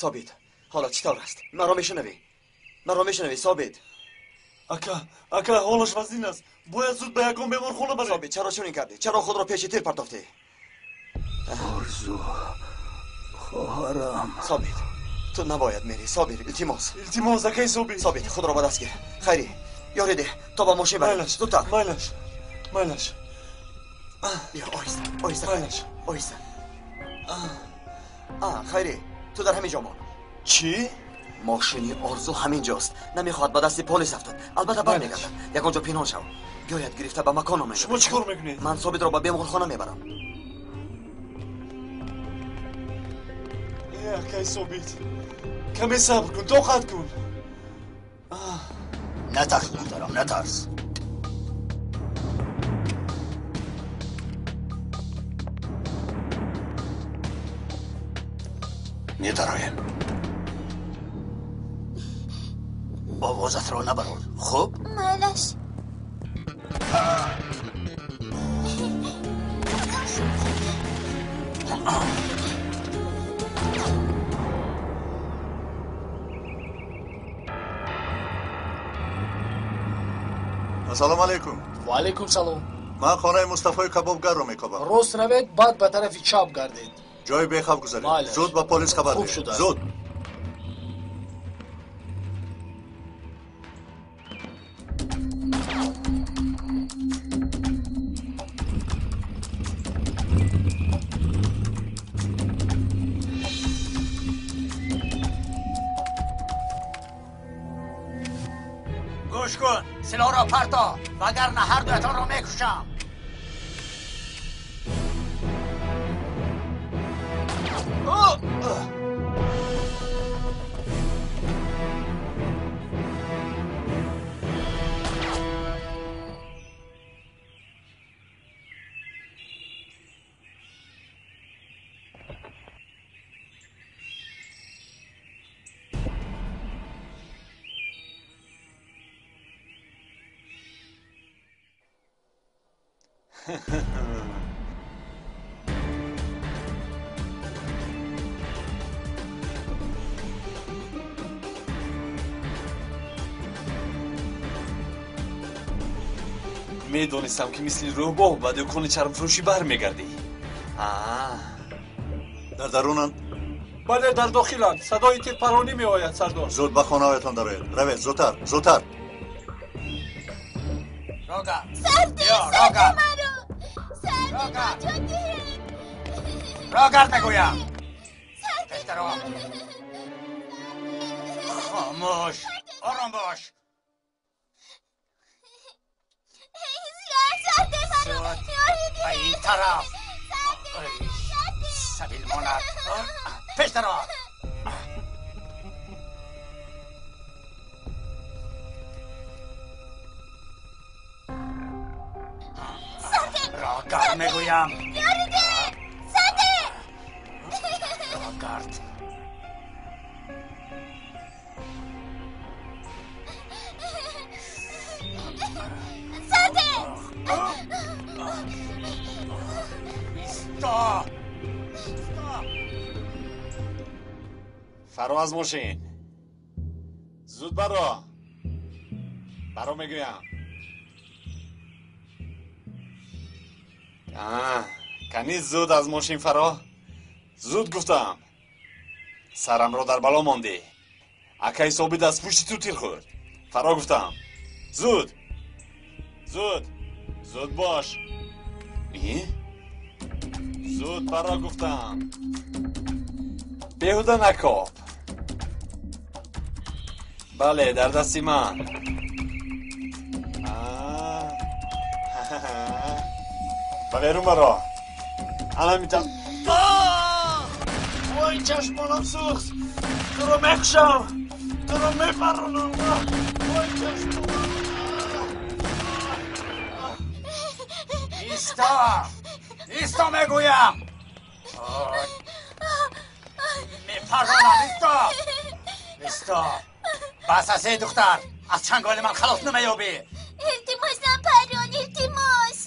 Собит, ҳолат чӣ тавр аст? Маро мешунавӣ? Маро мешунавӣ, Собит? Ака, ака, ҳолаш вазнин аст. Бояд зуд ба ягон беморхона барем. Собит, чаро чунин кардӣ? Чаро худро пеши тир партофтӣ? Орзу, хоҳарам. Собит, ту набояд мерӣ. Собир, илтимос. Илтимос, акаи Собит. Собит, худро ба даст гир. Хайрӣ, ёрӣ деҳ, то ба мошин барем. Зудтар. Майлаш, майлаш. Биё, оҳиста, оҳиста, майлаш, оҳиста. Хайрӣ, ту дар ҳамин ҷо мон. Чӣ? Мошини Орзу ҳамин ҷост. Намехоҳад ба дасти полис афтад. Албатта бармегардад. Ягон ҷо пинҳон шав. Биёяд гирифта ба маконо мебарад. Шумо чӣ кор мекунед? Ман Собитро ба беморхона мебарам. Э, акаи Собит, каме сабр кун, тоқат кун. Натарс, духтарам, натарс. Медароем. Овозатро набарор, хуб? Майлаш. Ассалому алайкум. Ва алайкум салом. Ман хонаи Мустафои кабобгарро мекобам. Рост равед, баъд ба тарафи чап гардед. Ҷои бехавф гузаред. Зуд ба полис хабар диҳед. Зуд. Гӯш кун, силоҳро парто, вагарна ҳар дуятонро мекушам. Медонистам, ки мисли рӯбоҳ ба дукони чармфурӯшӣ бармегардӣ. Дар дарунанд? Бале, дар дохиланд. Садои тирпаронӣ меояд, сардор. Зуд ба хонаҳоятон дароед. Равед, зудтар, зудтар. Сарде, маро! Сарде, наҷот диҳед! Рогард мегӯям. Пештаро. Хомӯш, ором бош. Ба ин тараф. Сабил монад. Пештаро. Рогард мегӯям. Рогард. Исто! Фаро аз мошин. Зуд баро. Баро мегӯям. Кани зуд аз мошин фаро. Зуд гуфтам. Сарамро дар бало мондӣ. Акаи Собит аз пушти ту тир хӯрд. Фаро гуфтам. Зуд. Зуд. Зуд бош. Зуд фаро гуфтам. Беҳуда накоб. Бале, дар дасти ман. Ба берун баро. Ана митам. Вой, чашмонам сӯхт. Туро мекушам. Туро мепаронам. Вой, чашмонам. Исто! Исто мегӯям! Мепаронам, исто! Исто! Бас аст, эй духтар! Аз чанголи ман халос намеёбӣ! Илтимос, напарон, илтимос!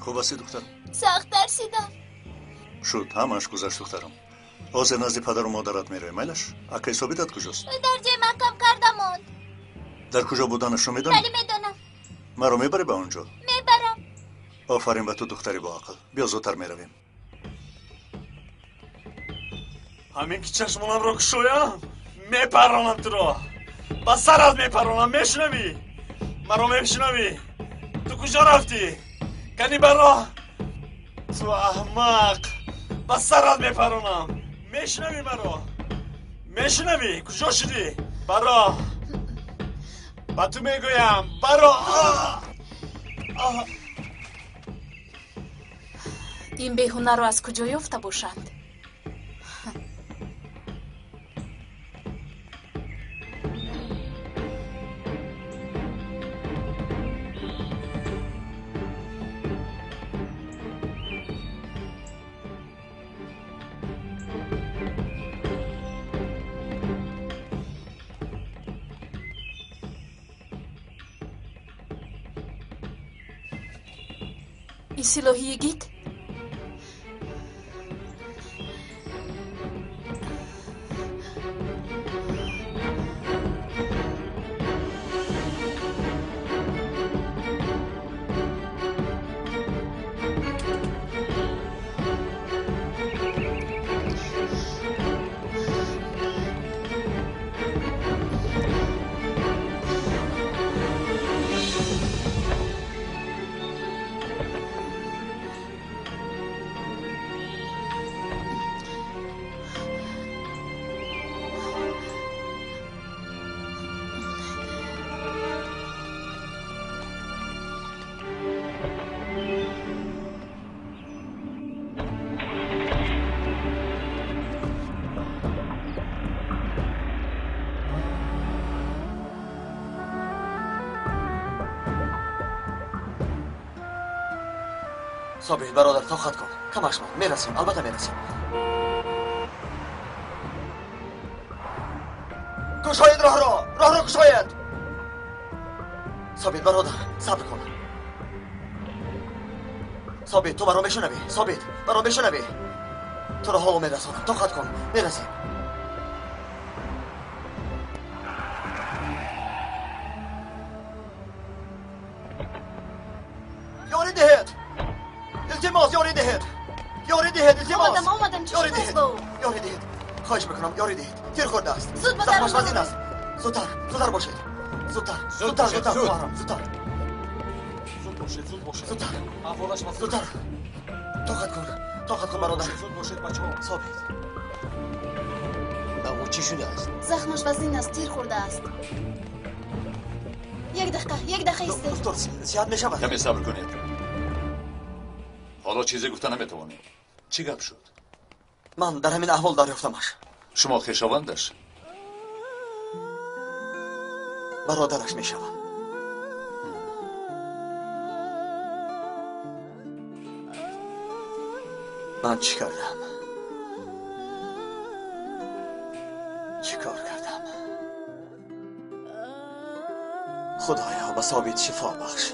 Хуб ҳастӣ, духтарам? Сахт тарсидам. Шуд, ҳамааш гузашт, духтарам. Ҳозир назди падару модарат меравем, майлаш? Акаи Собитат куҷост? Дар ҷои маҳкам карда монд. Дар куҷо буданашро медонӣ? Бале, медонам. Маро мебарӣ ба он ҷо? Мебарам. Офарин ба ту, духтари боақл. Биё, зудтар меравем. Ҳамин ки чашмонамро кушоям, мепаронам туро. Ба сарат мепаронам, мешунавӣ? Маро мешунавӣ? Ту куҷо рафтӣ? Кани баро? Ту аҳмақ! Ба сарат мепаронам. Мешунавӣ маро? Мешунавӣ? Куҷо шудӣ? Баро! Ба ту мегӯям, баро! Ин беҳунарро аз куҷо ёфта бошанд? Ин силоҳи йигит? Собит, бародар, тоқат кун. Камаш мон. Мерасем, албатта мерасем. Кушоед роҳро! Роҳро кушоед! Собит, бародар, сабр кун. Собит, ту маро мешунавӣ? Собит, маро мешунавӣ? Туро ҳоло мерасонам. Тоқат кун, мерасем. Ёрӣ диҳед! Илтимос, ёрӣ диҳед! Ёрӣ диҳед, илтимос! Омадам, омадам, чӣ Ёрӣ шудааст диҳед! ба ӯ? Ёрӣ диҳед! Хоҳиш мекунам, ёрӣ диҳед. Тир хӯрдааст. Зуд ба Захмаш дарун вазин аст. Зудтар, зудтар бошед. Зудтар, Зуд зудтар, бошед, зудтар, зуд. хоҳарам, зудтар, Зуд бошед, зуд бошед. зудтар, Аҳволаш вазин. зудтар. Тоқат кун, тоқат кун, бародар. Зуд бошед, бачаҳо. Собит. Ба ӯ чӣ шудааст? Захмаш вазин аст, тир хӯрдааст. Як дақиқа, як дақиқа истед. Доктор, сиҳат мешавад? Каме сабр кунед. Ҳоло чизе гуфта наметавонем. Чӣ гап шуд? Ман дар ҳамин аҳвол дарёфтамаш. Шумо хешовандаш? Бародараш мешавам. Ман чӣ кардам? Чӣ кор кардам? Худоё, ба Собит шифо бахш.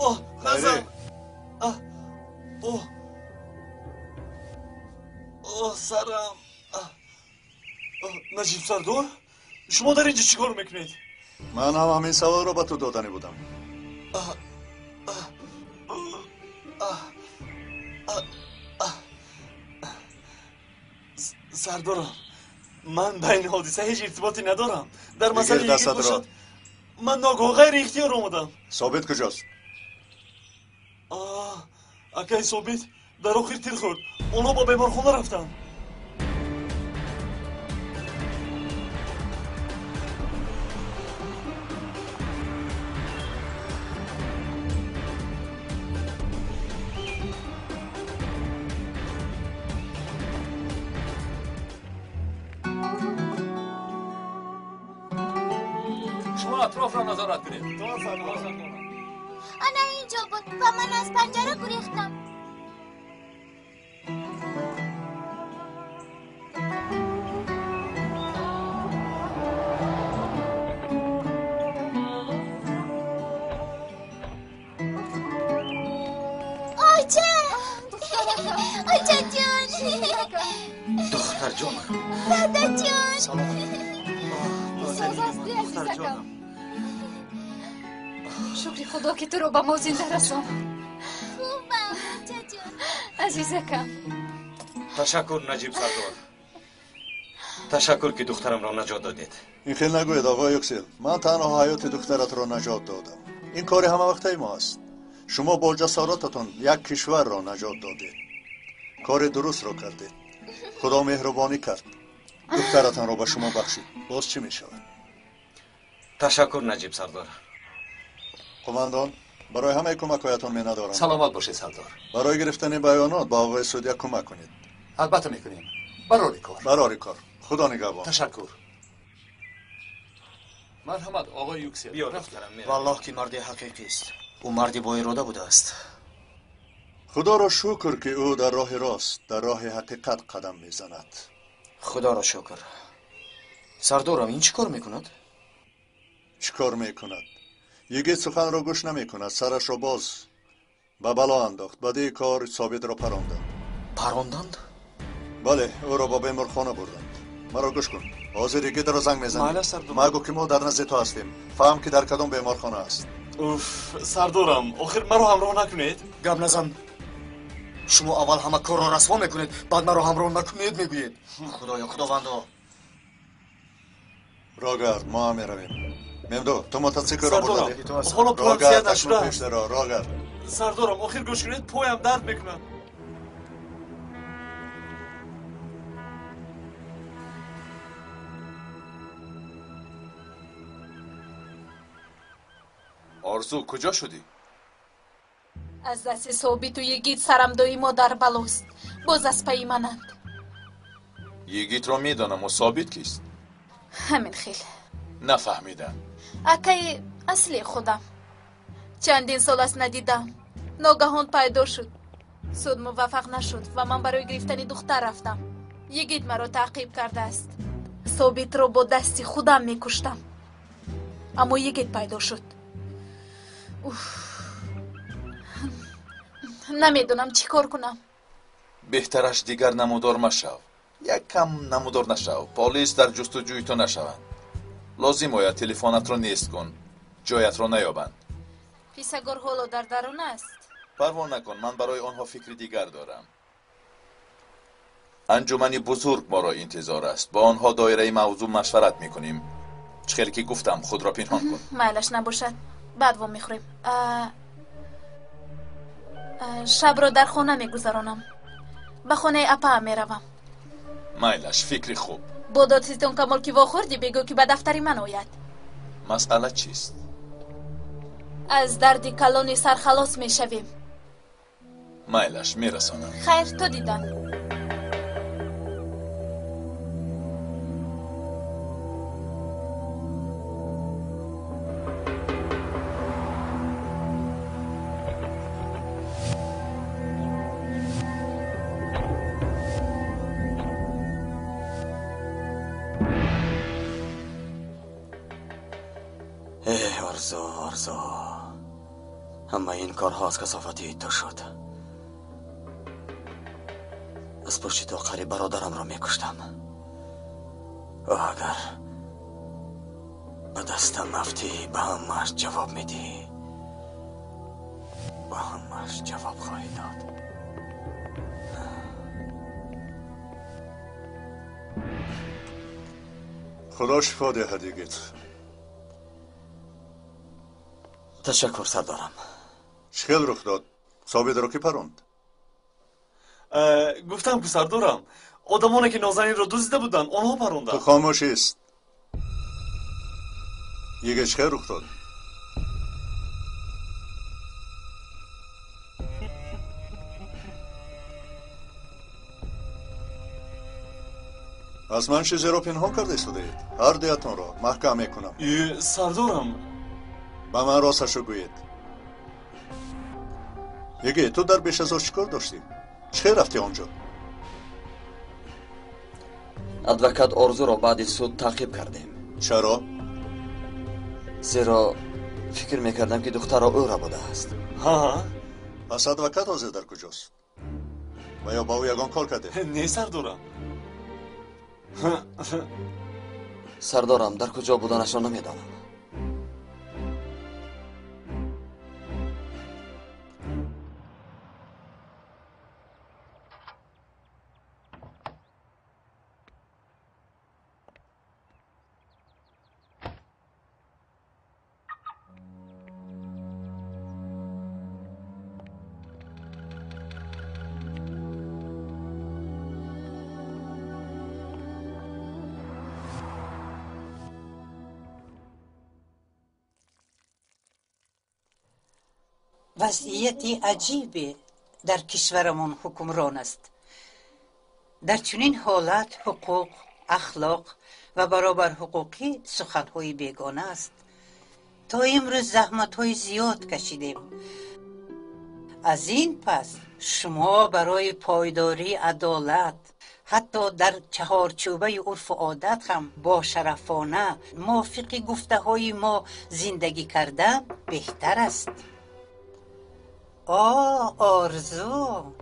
Оҳ, назар! Оҳ, оҳ, оҳ, сарам! Оҳ, Наҷиб сардор, шумо дар инҷо чӣ кор мекунед? Ман ҳам ҳамин саволро ба ту доданӣ будам. Сардорам, ман ба ин ҳодиса ҳеҷ иртиботе надорам. Дар Бигир масъалаи йигит дастатро. бошад, ман ногоҳ ғайри ихтиёр омадам. Собит куҷост? Оҳ, акаи Собит дар охир тир хӯрд. Онҳо ба беморхона рафтанд. Шумо атрофро назорат кунед. Ана инҷо буд ва ман аз панҷара гурехтам. Оча! Очаҷон! Духтарҷонам! Дадаҷон! Салом. Соз ҳастӣ, азизакам? Шукри Худо, ки туро ба мо зинда расонд. Хубам, очаҷон. Азизакам. Ташаккур, Наҷиб сардор. Ташаккур, ки духтарамро наҷот додед. Ин хел нагӯед, оғои Юксел. Ман танҳо ҳаёти духтаратро наҷот додам. Ин кори ҳамавақтаи мо аст. Шумо бо ҷасорататон як кишварро наҷот додед. Кори дурустро кардед. Худо меҳрубонӣ кард. Духтаратонро ба шумо бахшид. Боз чӣ мешавад? Ташаккур, Наҷиб сардор. Қумандон, барои ҳамаи кӯмакҳоятон миннатдорам. Саломат бошед, сардор. Барои гирифтани баёнот ба оғои судья кӯмак кунед. Албатта мекунем. Барори кор. Барори кор. Худо нигаҳбон. Ташаккур. Марҳамат, оғои Юксел. Биё, духтарам. Валлоҳ, ки марди ҳақиқист. Ӯ марди боирода будааст. Худоро шукр, ки ӯ дар роҳи рост, дар роҳи ҳақиқат қадам мезанад. Худоро шукр. Сардорам, ин чӣ кор мекунад? Чӣ кор мекунад? Йигит суханро гӯш намекунад, сарашро боз ба бало андохт. Баъди кор Собитро паронданд. Паронданд? Бале, ӯро ба беморхона бурданд. Маро гӯш кун. Ҳозир йигитро занг мезанем. Магӯ, ки мо дар назди ту ҳастем. Фаҳм, ки дар кадом беморхона аст. Уф, сардорам, охир маро ҳамроҳ накунед. Гап назан. Шумо аввал ҳама корро расво мекунед, баъд маро ҳамроҳ накунед мегӯед. Худоё, худовандо. Рогард, мо ҳам меравем. Мемду, ту мотоциклро бурдадӣ? Ҳоло поям сиҳат нашудааст. Пештаро, Рогард. Сардорам, охир гӯш кунед, поям дард мекунад. Орзу, куҷо шудӣ? Аз дасти Собиту Йигит сарам доимо дар балост. Боз аз пайи мананд. Йигитро медонаму Собит кист? Ҳамин хел. Нафаҳмидам. Акаи асли худам. Чандин сол аст надидам. Ногаҳон пайдо шуд. Суд муваффақ нашуд ва ман барои гирифтани духтар рафтам. Йигит маро таъқиб кардааст. Собитро бо дасти худам мекуштам. Аммо Йигит пайдо шуд. Уф. Намедонам чӣ кор кунам. Беҳтараш дигар намудор машав. Як кам намудор нашав. Полис дар ҷустуҷӯи ту нашаванд. Лозим ояд телефонатро нест кун. Ҷоятро наёбанд. Писагор ҳоло дар дарун аст. Парво накун, ман барои онҳо фикри дигар дорам. Анҷумани бузург моро интизор аст. Бо онҳо доираи мавзӯъ машварат мекунем. Чӣ хеле ки гуфтам, худро пинҳон кун. Майлаш набошад. Баъд вомехӯрем. Шабро дар хона мегузаронам. Ба хонаи апаам меравам. Майлаш, фикри хуб. Бо додситон Камол ки вохӯрдӣ, бигӯ, ки ба дафтари ман ояд. Масъала чист? Аз дарди калони сар халос мешавем. Майлаш, мерасонам. Хайр, то дидан. Орзу, Орзу, ҳамаи ин корҳо аз касофати ту шуд. Аз пушти ту қариб бародарамро мекуштам. Агар ба дастам афтӣ, ба ҳамааш ҷавоб медиҳӣ. Ба ҳамааш ҷавоб хоҳӣ дод. Худо шифо диҳад, йигит. Ташаккур, сардорам. Чӣ хел рух дод? Собитро кӣ паронд? Гуфтам ку, сардорам, одамоне ки Нозанинро дуздида буданд, онҳо паронданд. Ту хомӯш ист. Йигит, чӣ хел рух дод? Аз ман чизеро пинҳон карда истодаед? Ҳар дуятонро маҳкам мекунам. Сардорам, ба ман росташро гӯед. Йигит, ту дар Бешазор чӣ кор доштӣ? Чӣ хел рафтӣ он ҷо? Адвокат Орзуро баъди суд таъқиб кардем. Чаро? Зеро фикр мекардам, ки духтарро ӯ рабудааст. Ҳа. Пас адвокат ҳозир дар куҷост? Ва ё ба ӯ ягон кор кардед? Не, сардорам. Сардорам, дар куҷо буданашро намедонам. Вазъияти аҷибе дар кишварамон ҳукмрон аст. Дар чунин ҳолат ҳуқуқ, ахлоқ ва баробарҳуқуқӣ суханҳои бегона аст. То имрӯз заҳматҳои зиёд кашидем. Аз ин пас шумо барои пойдории адолат ҳатто дар чаҳорчӯбаи урфу одат ҳам бошарафона мувофиқи гуфтаҳои мо зиндагӣ кардан беҳтар аст. О, Орзу,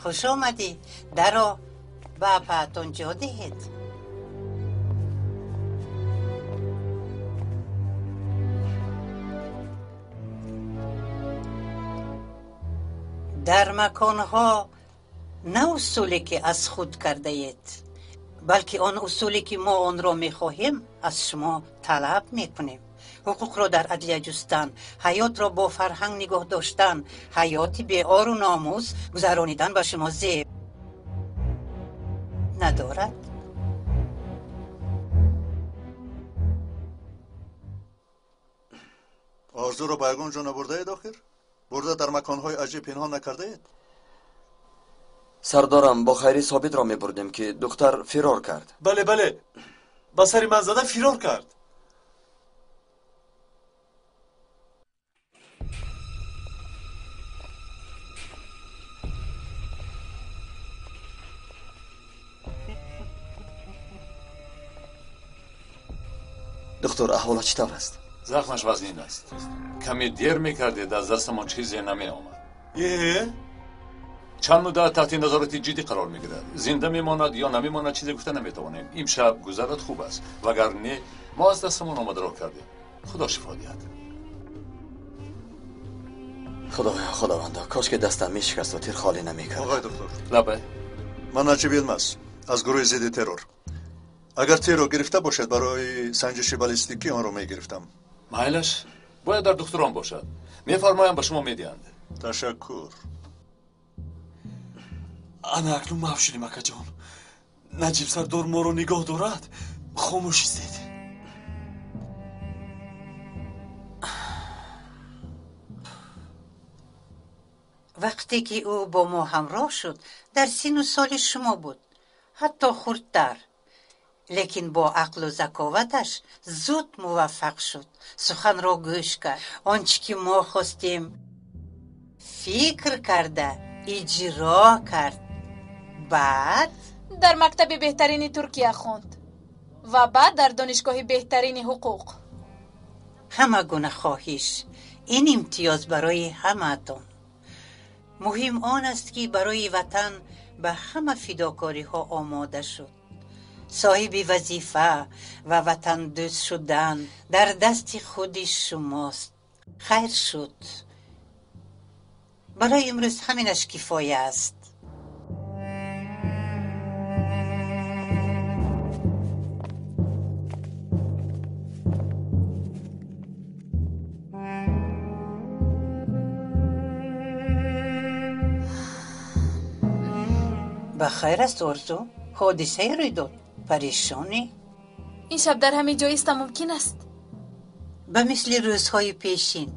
хуш омадӣ. Даро ба апаатон ҷо диҳед. Дар маконҳо на усуле ки аз худ кардаед, балки он усуле ки мо онро мехоҳем аз шумо талаб мекунем. Ҳуқуқро дар адлия ҷустан, ҳаётро бо фарҳанг нигоҳ доштан, ҳаёти беору номус гузаронидан ба шумо зеб надорад. Орзуро ба ягон ҷо набурдаед охир? Бурда дар маконҳои аҷиб пинҳон накардаед? Сардорам, бо Хайри Собитро мебурдем, ки духтар фирор кард. Бале, бале, ба сари ман зада фирор кард. Доктор, аҳволат чӣ тавр аст? Захмаш вазнин аст. Каме дер мекардед, аз дастамон чизе намеомад. Е? Чанд муддат таҳти назорати ҷиддӣ қарор мегирад. Зинда мемонад ё намемонад, чизе гуфта наметавонем. Имшаб гузарат хуб аст, вагар не, мо аз дастамон омадаро кардем. Худо шифо диҳад. Худоё, худовандо, кош ки дастам мешикасту тир холӣ намекард. Оғои доктор. Лабай. Ман Наҷиб Йилмаз аз гурӯҳи зидди террор. Агар тирро гирифта бошед, барои санҷиши баллистикӣ онро мегирифтам. Майлаш, бояд дар духтурон бошад. Мефармоям, ба шумо медиҳанд. Ташаккур. Ана акнун маҳв шудем, акаҷон. Наҷиб сардор моро нигоҳ дорад. Хомӯш истед. Вақте ки ӯ бо мо ҳамроҳ шуд, дар сину соли шумо буд, ҳатто хурдтар. Лекин бо ақлу заковаташ зуд муваффақ шуд. Суханро гӯш кард. Он чӣ ки мо хостем фикр карда иҷро кард. Баъд дар мактаби беҳтарини Туркия хонд ва баъд дар донишгоҳи беҳтарини ҳуқуқ. Ҳама гуна хоҳиш. Ин имтиёз барои ҳамаатон. Муҳим он аст, ки барои ватан ба ҳама фидокориҳо омода шуд. Соҳиби вазифа ва ватандӯст шудан дар дасти худи шумост. Хайр шуд. Барои имрӯз ҳаминаш кифоя аст. Ба хайр аст, Орзу? Ҳодисае рӯй дод? Парешонӣ? Ин шаб дар ҳамин ҷо истам мумкин аст? Ба мисли рӯзҳои пешин.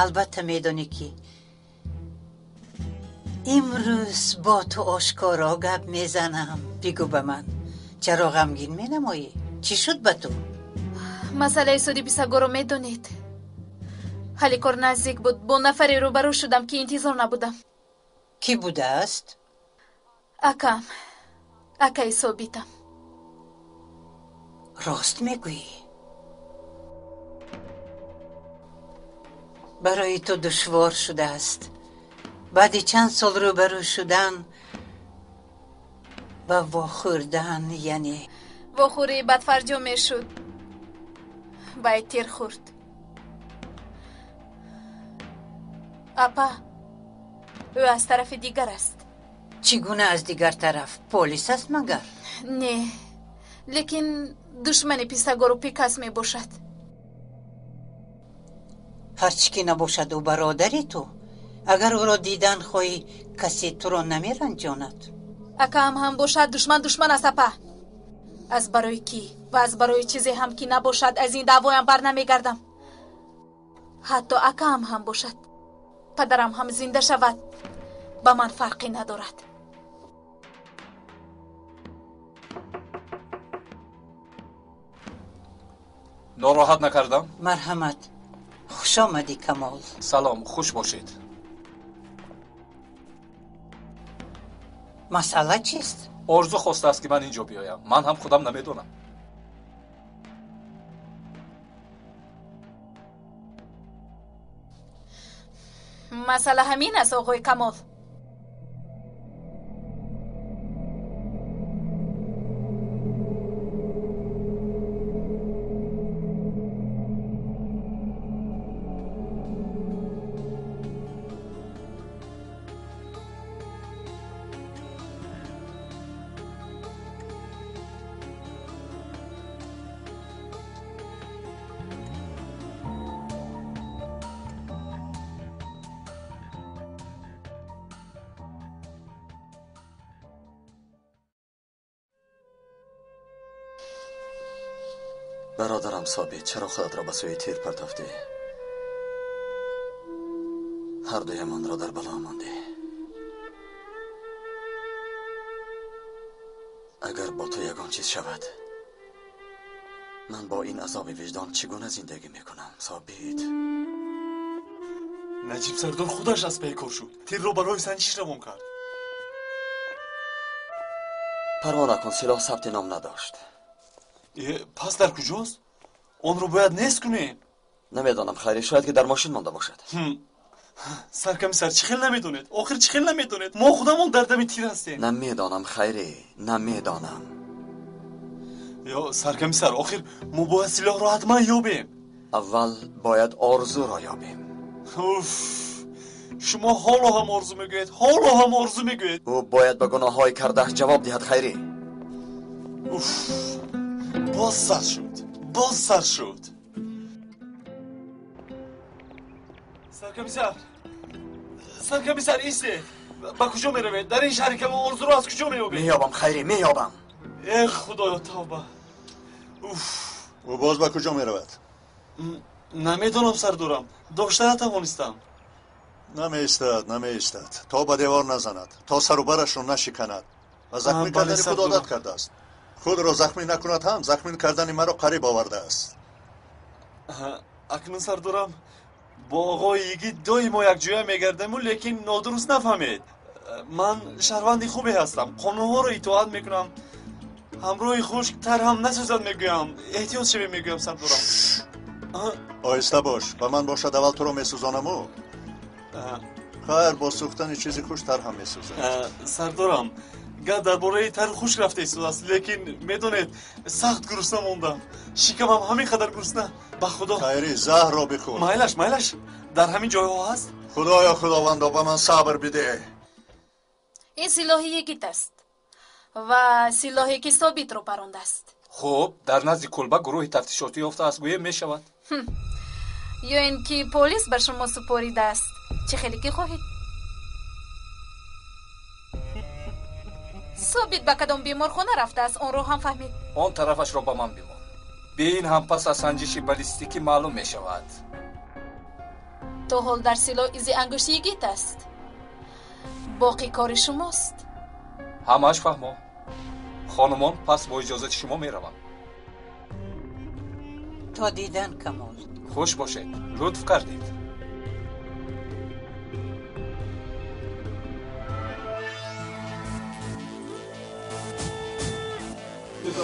Албатта медонӣ, ки имрӯз бо ту ошкоро гап мезанам. Бигӯ ба ман, Чаро ғамгин менамоӣ? Чӣ шуд ба ту? Масъалаи суди Писагоро медонед. Ҳалли кор наздик буд. Бо нафаре рӯбарӯ шудам, ки интизор набудам. Кӣ будааст? Акам. Акаи Собитам. Рост мегӯӣ? Барои ту душвор шудааст. Баъди чанд сол рӯбарӯ шудан ва вохӯрдан, яъне вохӯрии бадфарҷом мешуд. Вай тир хӯрд. Апа, ӯ аз тарафи дигар аст. Чӣ гуна аз дигар тараф? Полис аст магар? Не, лекин душмани Писагору Пикас мебошад. Ҳарчӣ ки набошад, ӯ бародари ту. Агар ӯро дидан хоҳӣ, касе туро намеранҷонад. Акаам ҳам бошад, душман душман аст, апа. Аз барои кӣ ва аз барои чизе ҳам ки набошад, аз ин даъвоям бар намегардам. Ҳатто акаам ҳам бошад, падарам ҳам зинда шавад, ба ман фарқе надорад. Нороҳат накардам? Марҳамат, хушомадӣ, Камол. Салом, хуш бошед. Масъала чист? Орзу хостааст, ки ман инҷо биёям. Ман ҳам худам намедонам. Масъала ҳамин аст, оғои Камол. Бародарам Собит, чаро худатро ба сӯи тир партофтӣ? Ҳар дуямонро дар бало мондӣ. Агар бо ту ягон чиз шавад, ман бо ин азоби виҷдон чӣ гуна зиндагӣ мекунам, Собит? Наҷиб сардор худаш аз пай кор шуд. Тирро барои санҷиш равон кард. Парво накун, силоҳ сабти ном надошт. Пас дар куҷост? Онро бояд нест кунем. Намедонам, Хайри, шояд ки дар мошин монда бошад. Саркомиссар, чӣ хел намедонед? Охир чӣ хел намедонед? Мо худамон дар дами тир ҳастем. Намедонам, Хайри, намедонам. Ё саркомиссар, охир мо бояд силоҳро ҳатман ёбем. Аввал бояд орзуро ёбем. Уф, шумо ҳоло ҳам орзу мегӯед, ҳоло ҳам орзу мегӯед. Ӯ бояд ба гуноҳҳои кардааш ҷавоб диҳад, Хайри. Уф, боз сар шуд, боз сар шуд. Саркомиссар, саркомиссар, истед. Ба куҷо меравед? Дар ин шаҳри калон орзуро аз куҷо меёбед? Меёбам, Хайри, меёбам. Э, худоё, тавба. Уф. Ӯ боз ба куҷо меравад? Намедонам, сардорам, дошта натавонистам. Намеистад, намеистад, то ба девор назанад, то сару барашро нашиканад. Ба захмӣ кардани худ одат кардааст. Худро захмӣ накунад ҳам, захмӣ кардани маро қариб овардааст. Акнун, сардорам, бо оғои йигит доимо якҷоя мегардему, лекин нодуруст нафаҳмед. Ман шаҳрванди хубе ҳастам, қонунҳоро итоат мекунам, ҳамроҳи хушк тар ҳам насӯзад мегӯям, эҳтиёт шавед мегӯям, сардорам. Оҳиста бош, ба ман бошад аввал туро месӯзонаму. Хайр, бо сӯхтани чизи хуш тар ҳам месӯзад. Сардорам, гап дар бораи тари хушк рафта истодааст, лекин медонед, сахт гурусна мондам. Шикамам ҳамин қадар гурусна, ба худо. Хайри, заҳрро бихӯр. Майлаш, майлаш, дар ҳамин ҷойҳо ҳаст? Худоё, худовандо, ба ман сабр бидеҳ. Ин силоҳи йигит аст ва силоҳе ки Собитро парондааст. Хуб, дар назди кулба гурӯҳи тафтишотӣ ёфтааст, гӯем мешавад. Ё ин ки полис ба шумо супоридааст. Чӣ хеле ки хоҳед. Собит ба кадом беморхона рафтааст, онро ҳам фаҳмед. Он тарафашро ба ман бимон. Бе ин ҳам пас аз санҷиши баллистикӣ маълум мешавад. То ҳол дар силоҳ изи ангушти йигит аст. Боқӣ кори шумост. Ҳамааш фаҳмо. Хонумон, пас бо иҷозати шумо меравам. То дидан, Камол. Хуш бошед, лутф кардед.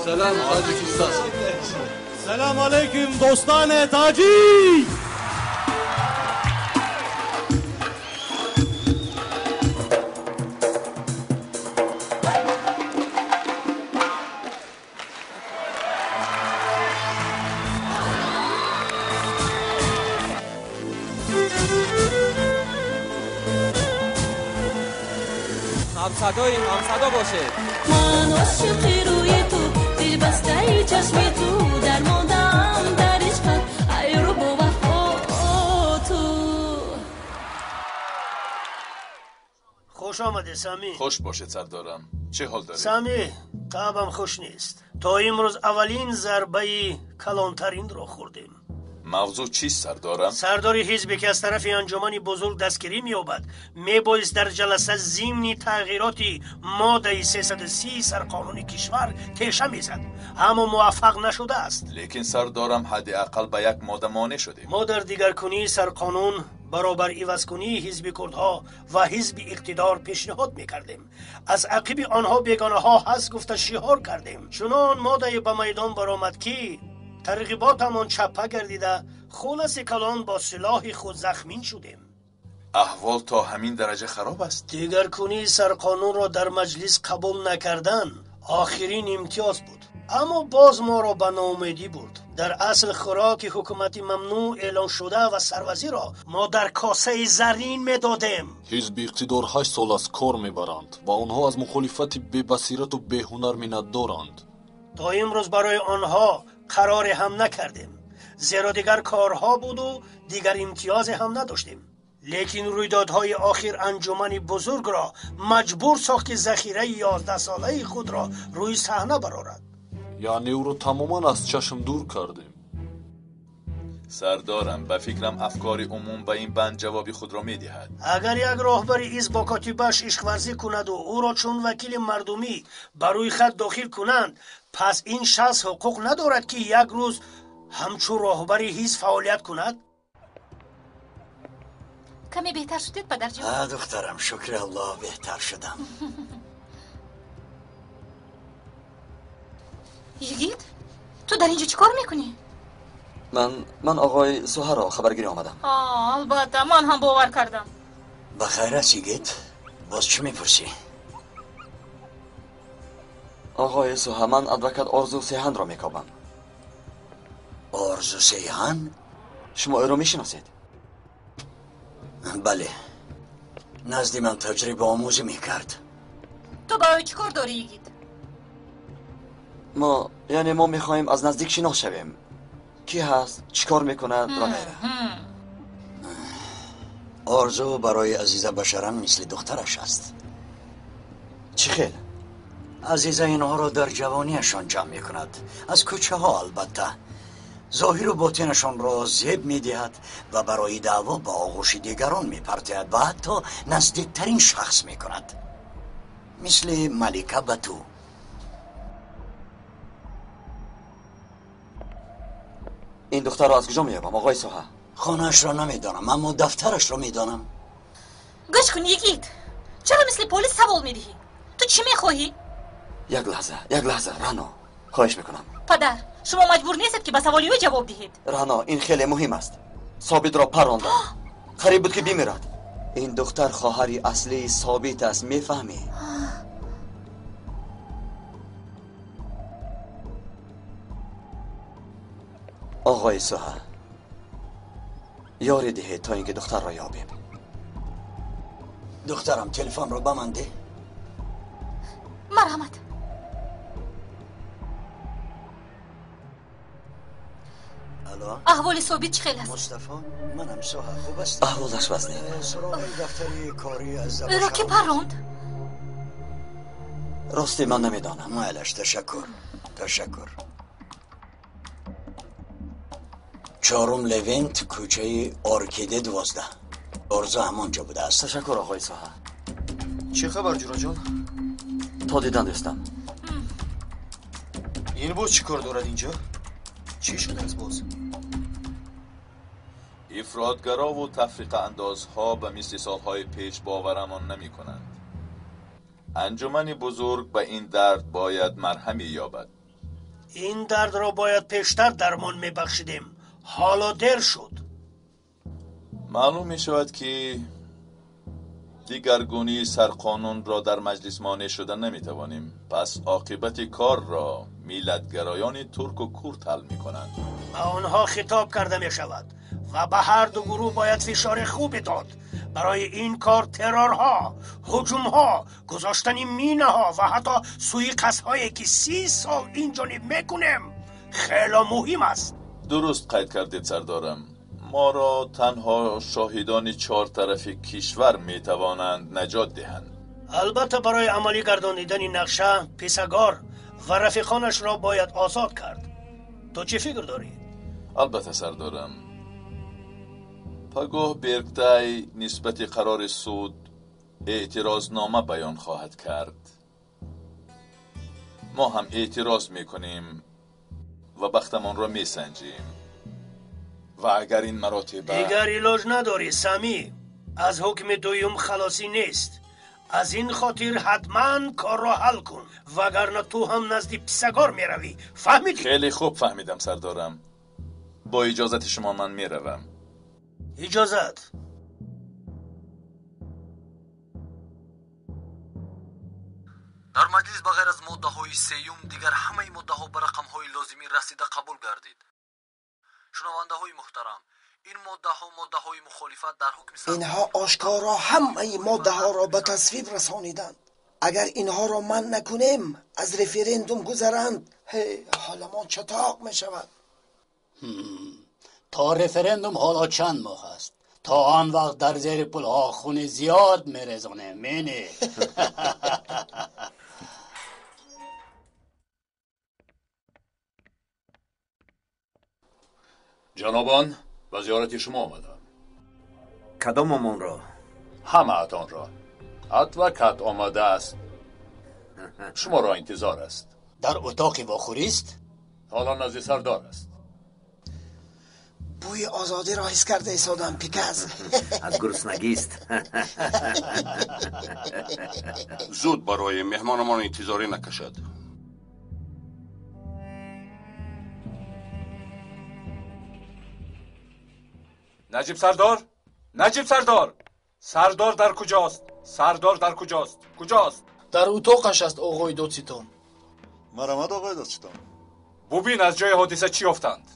Selam Tacikistan. Selam aleyküm dostane Tacik. ҳамсадои ҳамсадо бошед. Ман ошиқи рӯи ту, дилбастаи чашми ту, дармондаам дар ишқат, ай рӯ вафо ту. Хуш омадӣ, Самӣ. Хуш бошед, сардорам. Чӣ ҳол доред? Самӣ, табам хуш нест. То имрӯз аввалин зарбаи калонтаринро хӯрдем. Мавзӯъ чист, сардорам? Сардори ҳизбе ки аз тарафи анҷумани бузург дастгирӣ меёбад, мебоист дар ҷаласа зимни тағйироти моддаи 330 сарқонуни кишвар теша мезад, аммо муваффақ нашудааст. Лекин сардорам, ҳадди ақал ба як модда монеъ шудем. Мо дар дигаркунии сарқонун баробар ивазкунии ҳизби курдҳо ва ҳизби иқтидор пешниҳод мекардем. Аз ақиби онҳо бегонаҳо ҳаст гуфта шиҳор кардем. Чунон моддае ба майдон баромад ки тарғиботамон чаппа гардида, хуласи калон бо силоҳи худ захмин шудем. Аҳвол то ҳамин дараҷа хароб аст? Дигаркунии сарқонунро дар маҷлис қабул накардан охирин имтиёз буд, аммо боз моро ба ноумедӣ бурд. Дар асл хӯроки ҳукумати мамнӯъ эълоншуда ва сарвазирро мо дар косаи заррин медодем. Ҳизби иқтидор 8 сол аст кор мебаранд ва онҳо аз мухолифати бебасирату беҳунар миннатдоранд. То имрӯз барои онҳо қароре ҳам накардем, зеро дигар корҳо буду дигар имтиёзе ҳам надоштем. Лекин рӯйдодҳои охир анҷумани бузургро маҷбур сохт ки захираи 11-солаи худро рӯи саҳна барорад. Яъне ӯро тамоман аз чашм дур кардем. Сардорам, ба фикрам афкори умум ба ин банд ҷавоби худро медиҳад. Агар як роҳбари ҳизб бо котибаш ишқварзӣ кунаду ӯро чун вакили мардумӣ ба рӯи хат дохил кунанд, пас ин шахс ҳуқуқ надорад ки як рӯз ҳамчун роҳбари ҳизб фаъолият кунад? Каме беҳтар шудед, падарҷон? Духтарам, шукри Аллоҳ, беҳтар шудам. Йигит, ту дар инҷо чӣ кор мекунӣ? Ман оғои Суҳаро хабаргирӣ омадам. Албатта, ман ҳам бовар кардам. Ба хайр аст, Йигит? Боз чӣ мепурсӣ? Оғои Суҳа, ман адвокат Орзу Сеҳанро мекобам. Орзу Сеҳан? Шумо ӯро мешиносед? Бале, назди ман таҷрибаомӯзӣ мекард. Ту ба ӯ чӣ кор дорӣ, Йигит? Яъне мо мехоҳем аз наздик шинос шавем. Ки ҳаст, чӣ кор мекунад ва ғайра. Орзу барои Азиза Башаран мисли духтараш аст. Чӣ хел? Азиза инҳоро дар ҷавониашон ҷамъ мекунад. Аз кӯчаҳо албатта. Зоҳиру ботинашонро зеб медиҳад ва барои даъво ба оғӯши дигарон мепартояд ва ҳатто наздиктарин шахс мекунад. Мисли Малика ба ту. Ин духтарро аз куҷо меёбам, оғои Соҳа? Хонаашро намедонам, аммо дафтарашро медонам. Гӯш кун, Йигит, чаро мисли полис савол медиҳӣ? Ту чӣ мехоҳӣ? Як лаҳза, як лаҳза, Рано, хоҳиш мекунам. Падар, шумо маҷбур нестед ки ба саволи ӯ ҷавоб диҳед. Рано, ин хеле муҳим аст. Собитро парондам. Қариб буд ки бимирад. Ин духтар хоҳари аслии Собит аст, мефаҳмӣ? Оғои Суҳа, ёрӣ диҳед то ин ки духтарро ёбем. Духтарам, телефонро ба ман деҳ. Марҳамат. Алло. Аҳволи Собит чӣ хел аст? Мустафо, манам Суҳа, хуб аст? Аҳволаш вазнин. Суроғи дафтари корӣ аз Ӯро кӣ парронд? Рости ман намедонам. Майлаш, ташаккур, ташаккур. Чорум Левент, кӯчаи Оркиде 12. Орзу ҳамон ҷо будааст. Ташаккур, оғои Соҳа. Чӣ хабар, ҷураҷон? То дидан, дӯстам. Ин боз чӣ кор дорад инҷо? Чӣ шудааст боз? Ифротгарову тафриқаандозҳо ба мисли солҳои пеш боварамон намекунанд. Анҷумани бузург ба ин дард бояд марҳаме ёбад. Ин дардро бояд пештар дармон мебахшидем. Ҳоло дер шуд. Маълум мешавад, ки дигаргунии сарқонунро дар маҷлис монеъ шуда наметавонем. Пас оқибати корро миллатгароёни турку курд ҳал мекунанд. Ба онҳо хитоб карда мешавад ва ба ҳар ду гурӯҳ бояд фишори хубе дод. Барои ин кор террорҳо, ҳуҷумҳо, гузоштани минаҳо ва ҳатто суиқасдҳое ки 30 сол ин ҷониб мекунем хело муҳим аст. Дуруст қайд кардед, сардорам. Моро танҳо шоҳидони чор тарафи кишвар метавонанд наҷот диҳанд. Албатта, барои амалӣ гардонидани нақша Писагор ва рафиқонашро бояд озод кард. Ту чӣ фикр дорӣ? Албатта, сардорам. Пагоҳ Берктай нисбати қарори суд эътирознома баён хоҳад кард. Мо ҳам эътироз мекунем ва бахтамонро месанҷем. Ва агар ин маротиба дигар илоҷ надорӣ, Самӣ. Аз ҳукми дуюм халосӣ нест. Аз ин хотир ҳатман корро ҳал кун, вагарна ту ҳам назди Писагор меравӣ. Фаҳмидӣ? Хеле хуб фаҳмидам, сардорам. Бо иҷозати шумо ман меравам. Иҷозат. Дар маҷлис ба ғайр аз моддаҳои сеюм дигар ҳамаи моддаҳо ба рақамҳои лозимӣ расида қабул гардид. Шунавандаҳои муҳтарам, ин моддаҳо моддаҳои мухолифат дар ҳукми инҳо ошкоро ҳамаи моддаҳоро ба тасвиб расониданд. Агар инҳоро манъ накунем, аз референдум гузаранд, ҳоламон чатоқ мешавад. То референдум ҳоло чанд моҳ аст. То он вақт дар зери пулҳо хуни зиёд мерезонем, мене. Ҷанобон, ба зиёрати шумо омадам. Кадомамонро? Ҳамаатонро. Адвокат омадааст. Шуморо интизор аст. Дар утоқи вохӯрист? Ҳоло назди сардор аст. Бӯи озодиро ҳис карда истодам, Пиказ. Аз гуруснагист. Зуд барои меҳмонамон интизорӣ накашад. Наҷиб сардор? Наҷиб сардор! Сардор дар куҷост? Сардор дар куҷост? Куҷост? Дар утоқаш аст, оғои додситон. Марамад, оғои додситон. Бубин, аз ҷои ҳодиса чӣ ёфтанд?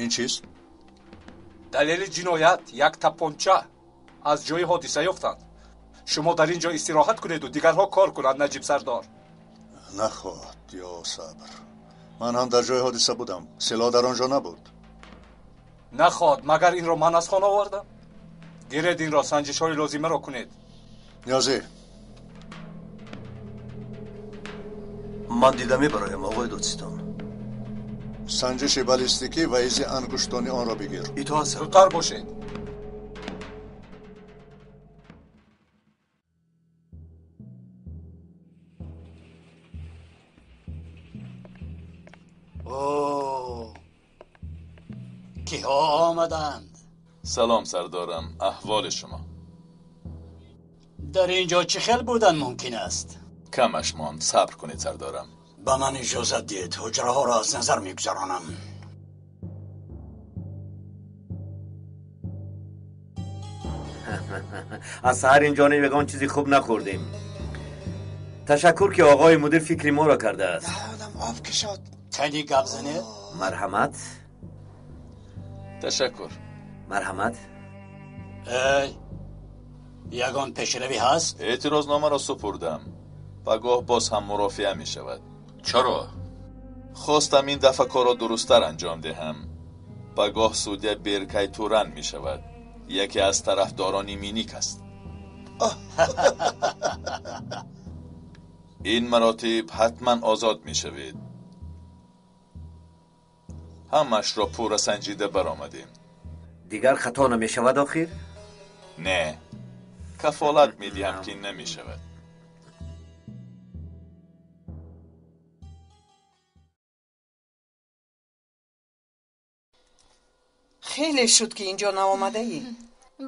Ин чист? Далели ҷиноят як тапонча аз ҷои ҳодиса ёфтанд. Шумо дар ин ҷо истироҳат кунеду дигарҳо кор кунанд, Наҷиб сардор. Нахоҳад, ё сабр. Ман ҳам дар ҷои ҳодиса будам. Силоҳ дар он ҷо набуд. Нахоҳад, магар инро ман аз хона овардам? Гиред инро, санҷишҳои лозимаро кунед. Ниёзӣ. Ман дида мебароям, оғои додситон. Санҷиши баллистикӣ ва изи ангуштони онро бигир. Итоат, сар. Зудтар бошед. О, киҳо омаданд? Салом, сардорам. Аҳволи шумо? Дар ин ҷо чӣ хел будан мумкин аст? Камаш монд, сабр кунед, сардорам. Ба ман иҷозат диҳед, ҳуҷраҳоро аз назар мегузаронам. Аз саҳар ин ҷониб ягон чизи хуб нахӯрдем. Ташаккур, ки оғои мудир фикри моро кардааст. Даҳонам об кашод. Кани гап занед? Марҳамат. Ташаккур. Марҳамат. Эй, ягон пешравӣ ҳаст? Эътирозномаро супурдам. Пагоҳ боз ҳам мурофиа мешавад. Чаро? Хостам ин дафъа корро дурусттар анҷом диҳам. Пагоҳ судя Беркай Туран мешавад. Яке аз тарафдорони Миник аст. Ин маротиб ҳатман озод мешавед. Ҳамашро пурра санҷида баромадем. Дигар хато намешавад охир? Не, кафолат медиҳам, ки намешавад. Хеле шуд, ки инҷо наомадаӣ.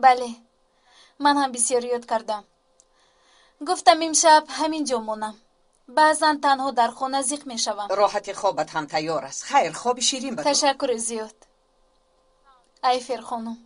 Бале, ман ҳам бисёр ёд кардам. Гуфтам, имшаб ҳамин ҷо монам. Баъзан танҳо дар хона зиқ мешавам. Роҳати хобат ҳам тайёр аст. Хайр, хоби ширин ба ту. Ташаккури зиёд, Айфер хонум.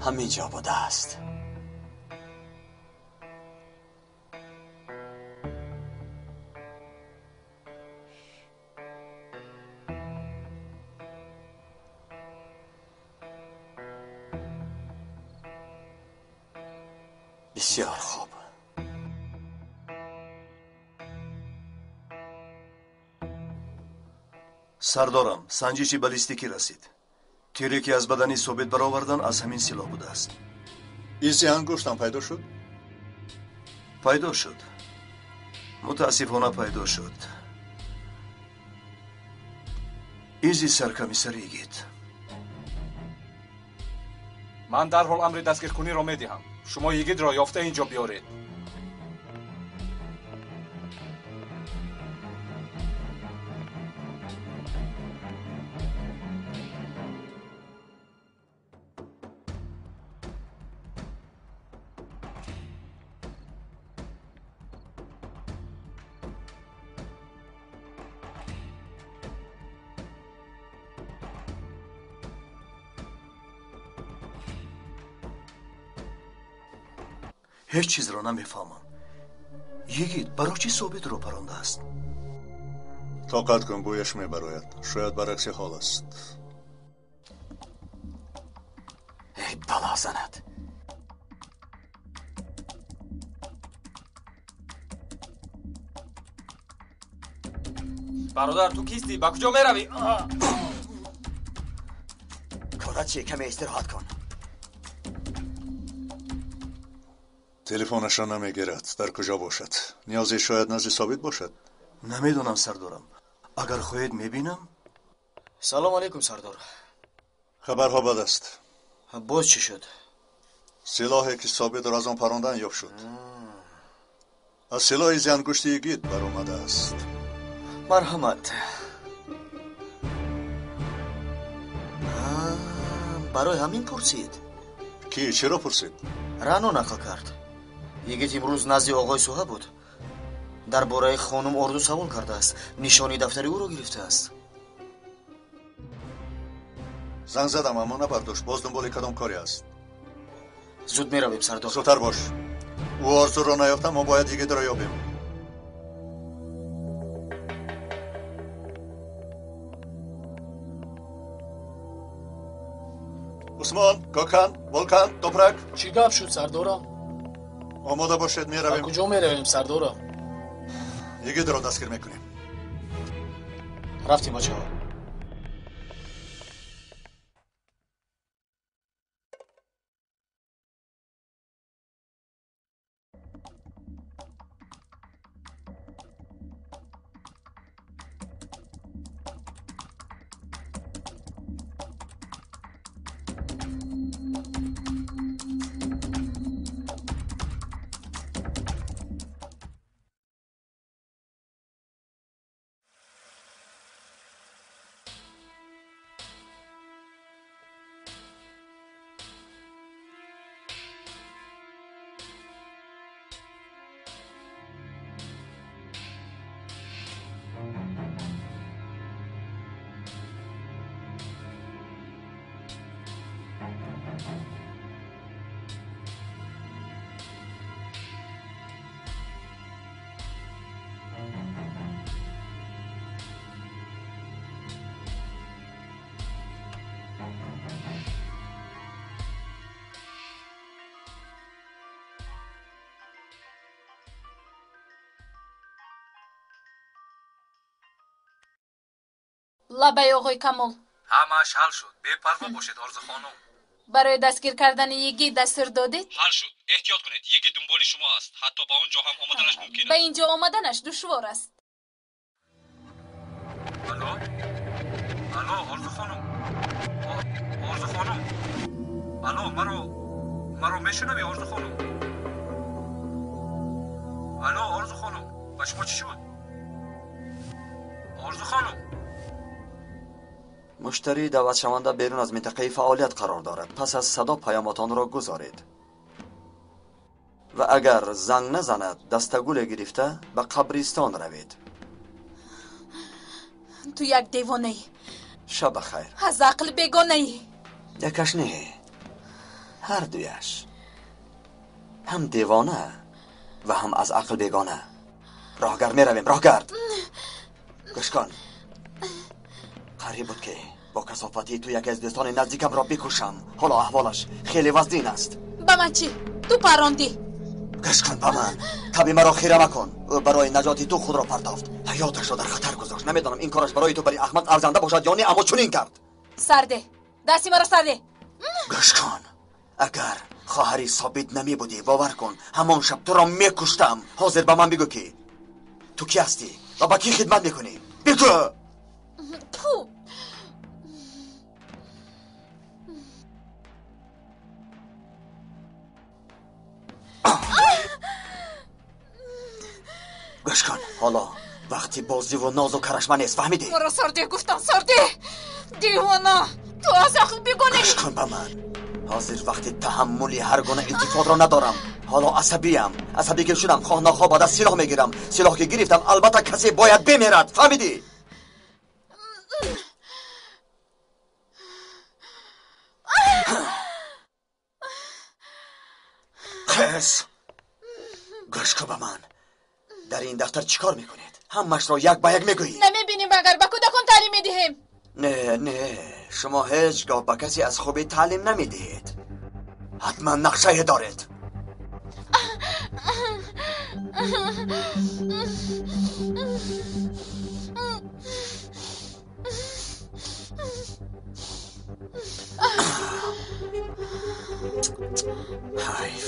ҳамин ҷо будааст. Бисёр хуб. Сардорам, санҷиши баллистикӣ расид. Тире, ки аз бадани Собит баровардан, аз ҳамин силоҳ будааст. Изи ангуштам пайдо шуд? Пайдо шуд, мутаассифона пайдо шуд. Изи саркомиссар Йигит. Ман дарҳол амри дастгиркуниро медиҳам. Шумо Йигитро ёфта инҷо биёред. Ҳеҷ чизро намефаҳмам. Йигит барои чӣ Собитро парондааст? Тоқат кун, бӯяш мебарояд. Шояд баръакси ҳол аст. Эй, бало занад! Бародар, ту кистӣ? Ба куҷо меравӣ? Корат чи? Каме истироҳат кун. Телефонашро намегирад. Дар куҷо бошад? Ниёзе шояд назди Собит бошад? Намедонам, сардорам. Агар хоҳед, мебинам. Салом алейкум, сардор. Хабарҳо бад аст. Боз чӣ шуд? Силоҳе, ки Собитро аз он парондан, ёфт шуд. Аз силоҳи зиангушти Йигит баромадааст. Марҳамат. Барои ҳамин пурсид? Ки чиро пурсид? Рано нақл кард. Йигит имрӯз назди оғои Суҳа буд. Дар бораи хонум Орзу савол кардааст. Нишони дафтари ӯро гирифтааст. Занг задам, аммо набардошт. Боз дунболи кадом коре аст? Зуд меравем, сардор. Зудтар бош. Ӯ Орзуро наёфта, мо бояд Йигитро ёбем. Усмон, Гокан, Волкан, Топрак. Чӣ гап шуд, сардорам? Омода бошед, меравем. Ба куҷо меравем, сардорам? Йигитро дастгир мекунем. Рафтем, бачаҳо. Лабай, оғои Камол. Ҳамааш ҳал шуд. Бепарво бошед, Орзу хонум. Барои дастгир кардани Йигит дастур додед? Ҳал шуд. Эҳтиёт кунед, Йигит дунболи шумо аст. Ҳатто ба он ҷо ҳам омаданаш мумкин аст. Ба ин ҷо омаданаш душвор аст. Алло? Алло, Орзу хонум. Орзу хонум. Алло, маро мешунавӣ, Орзу хонум? Алло, Орзу хонум, ба шумо чӣ шуд? Орзу хонум. Муштарии даъватшаванда берун аз минтақаи фаъолият қарор дорад. Пас аз садо паёмотонро гузоред ва агар занг назанад, дастагуле гирифта ба қабристон равед. Ту як девонаӣ. Шаб бахайр. Аз ақл бегонаӣ. Якаш не, ҳар дуяш ҳам девона ва ҳам аз ақл бегона. Роҳгард меравем, роҳгард. Гӯш кун, қариб буд ки бо касофати ту яке аз дӯстони наздикамро бикушам. Ҳоло аҳволаш хеле вазнин аст. Ба ман чӣ? Ту парондӣ. Гӯш кун ба ман, таби маро хира макун. Ӯ барои наҷоти ту худро партофт, ҳаёташро дар хатар гузошт. Намедонам ин кораш барои ту бари аҳмақ арзанда бошад ё не, аммо чунин кард. Сарде, дасти маро сарде. Гӯш кун, агар хоҳари Собит намебудӣ, бовар кун, ҳамон шаб туро мекуштам. Ҳозир ба ман бигӯ ки ту кӣ ҳастӣ ва ба кӣ хидмат мекунӣ. Бигӯ. Ту гӯш кун, ҳоло вақти бозиву нозу карашма нест, фаҳмидӣ? Маро сарде гуфтам, сарде. Девона, ту аз ақл бегонаӣ. Гӯш кун ба ман, ҳозир вақти таҳаммули ҳар гуна илтифотро надорам. Ҳоло асабиям. Асабӣ ки шудам, хоҳ нохоҳ ба даст силоҳ мегирам. Силоҳ ки гирифтам, албатта касе бояд бимирад, фаҳмидӣ? Қис, гӯш кун ба ман, дар ин дафтар чӣ кор мекунед? Ҳамашро як ба як мегӯӣ. Намебинем агар ба кӯдакон таълим медиҳем. Не, не, шумо ҳеҷ гоҳ ба касе аз хубӣ таълим намедиҳед. Ҳатман нақшае доред. Ҳайф,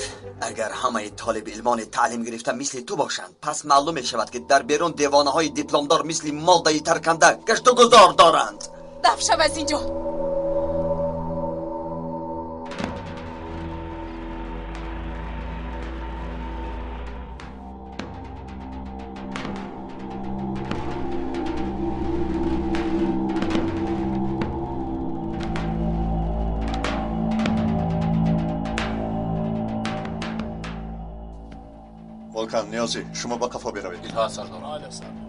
агар ҳамаи толиби илмони таълим гирифта мисли ту бошанд, пас маълум мешавад ки дар берун девонаҳои дипломдор мисли моддаи тарканда гаштугузор доранд. Даф шав аз ин ҷо. Волкан, Ниёзӣ, шумо ба қафо биравед. Итоат, сардор. Бале, сардор.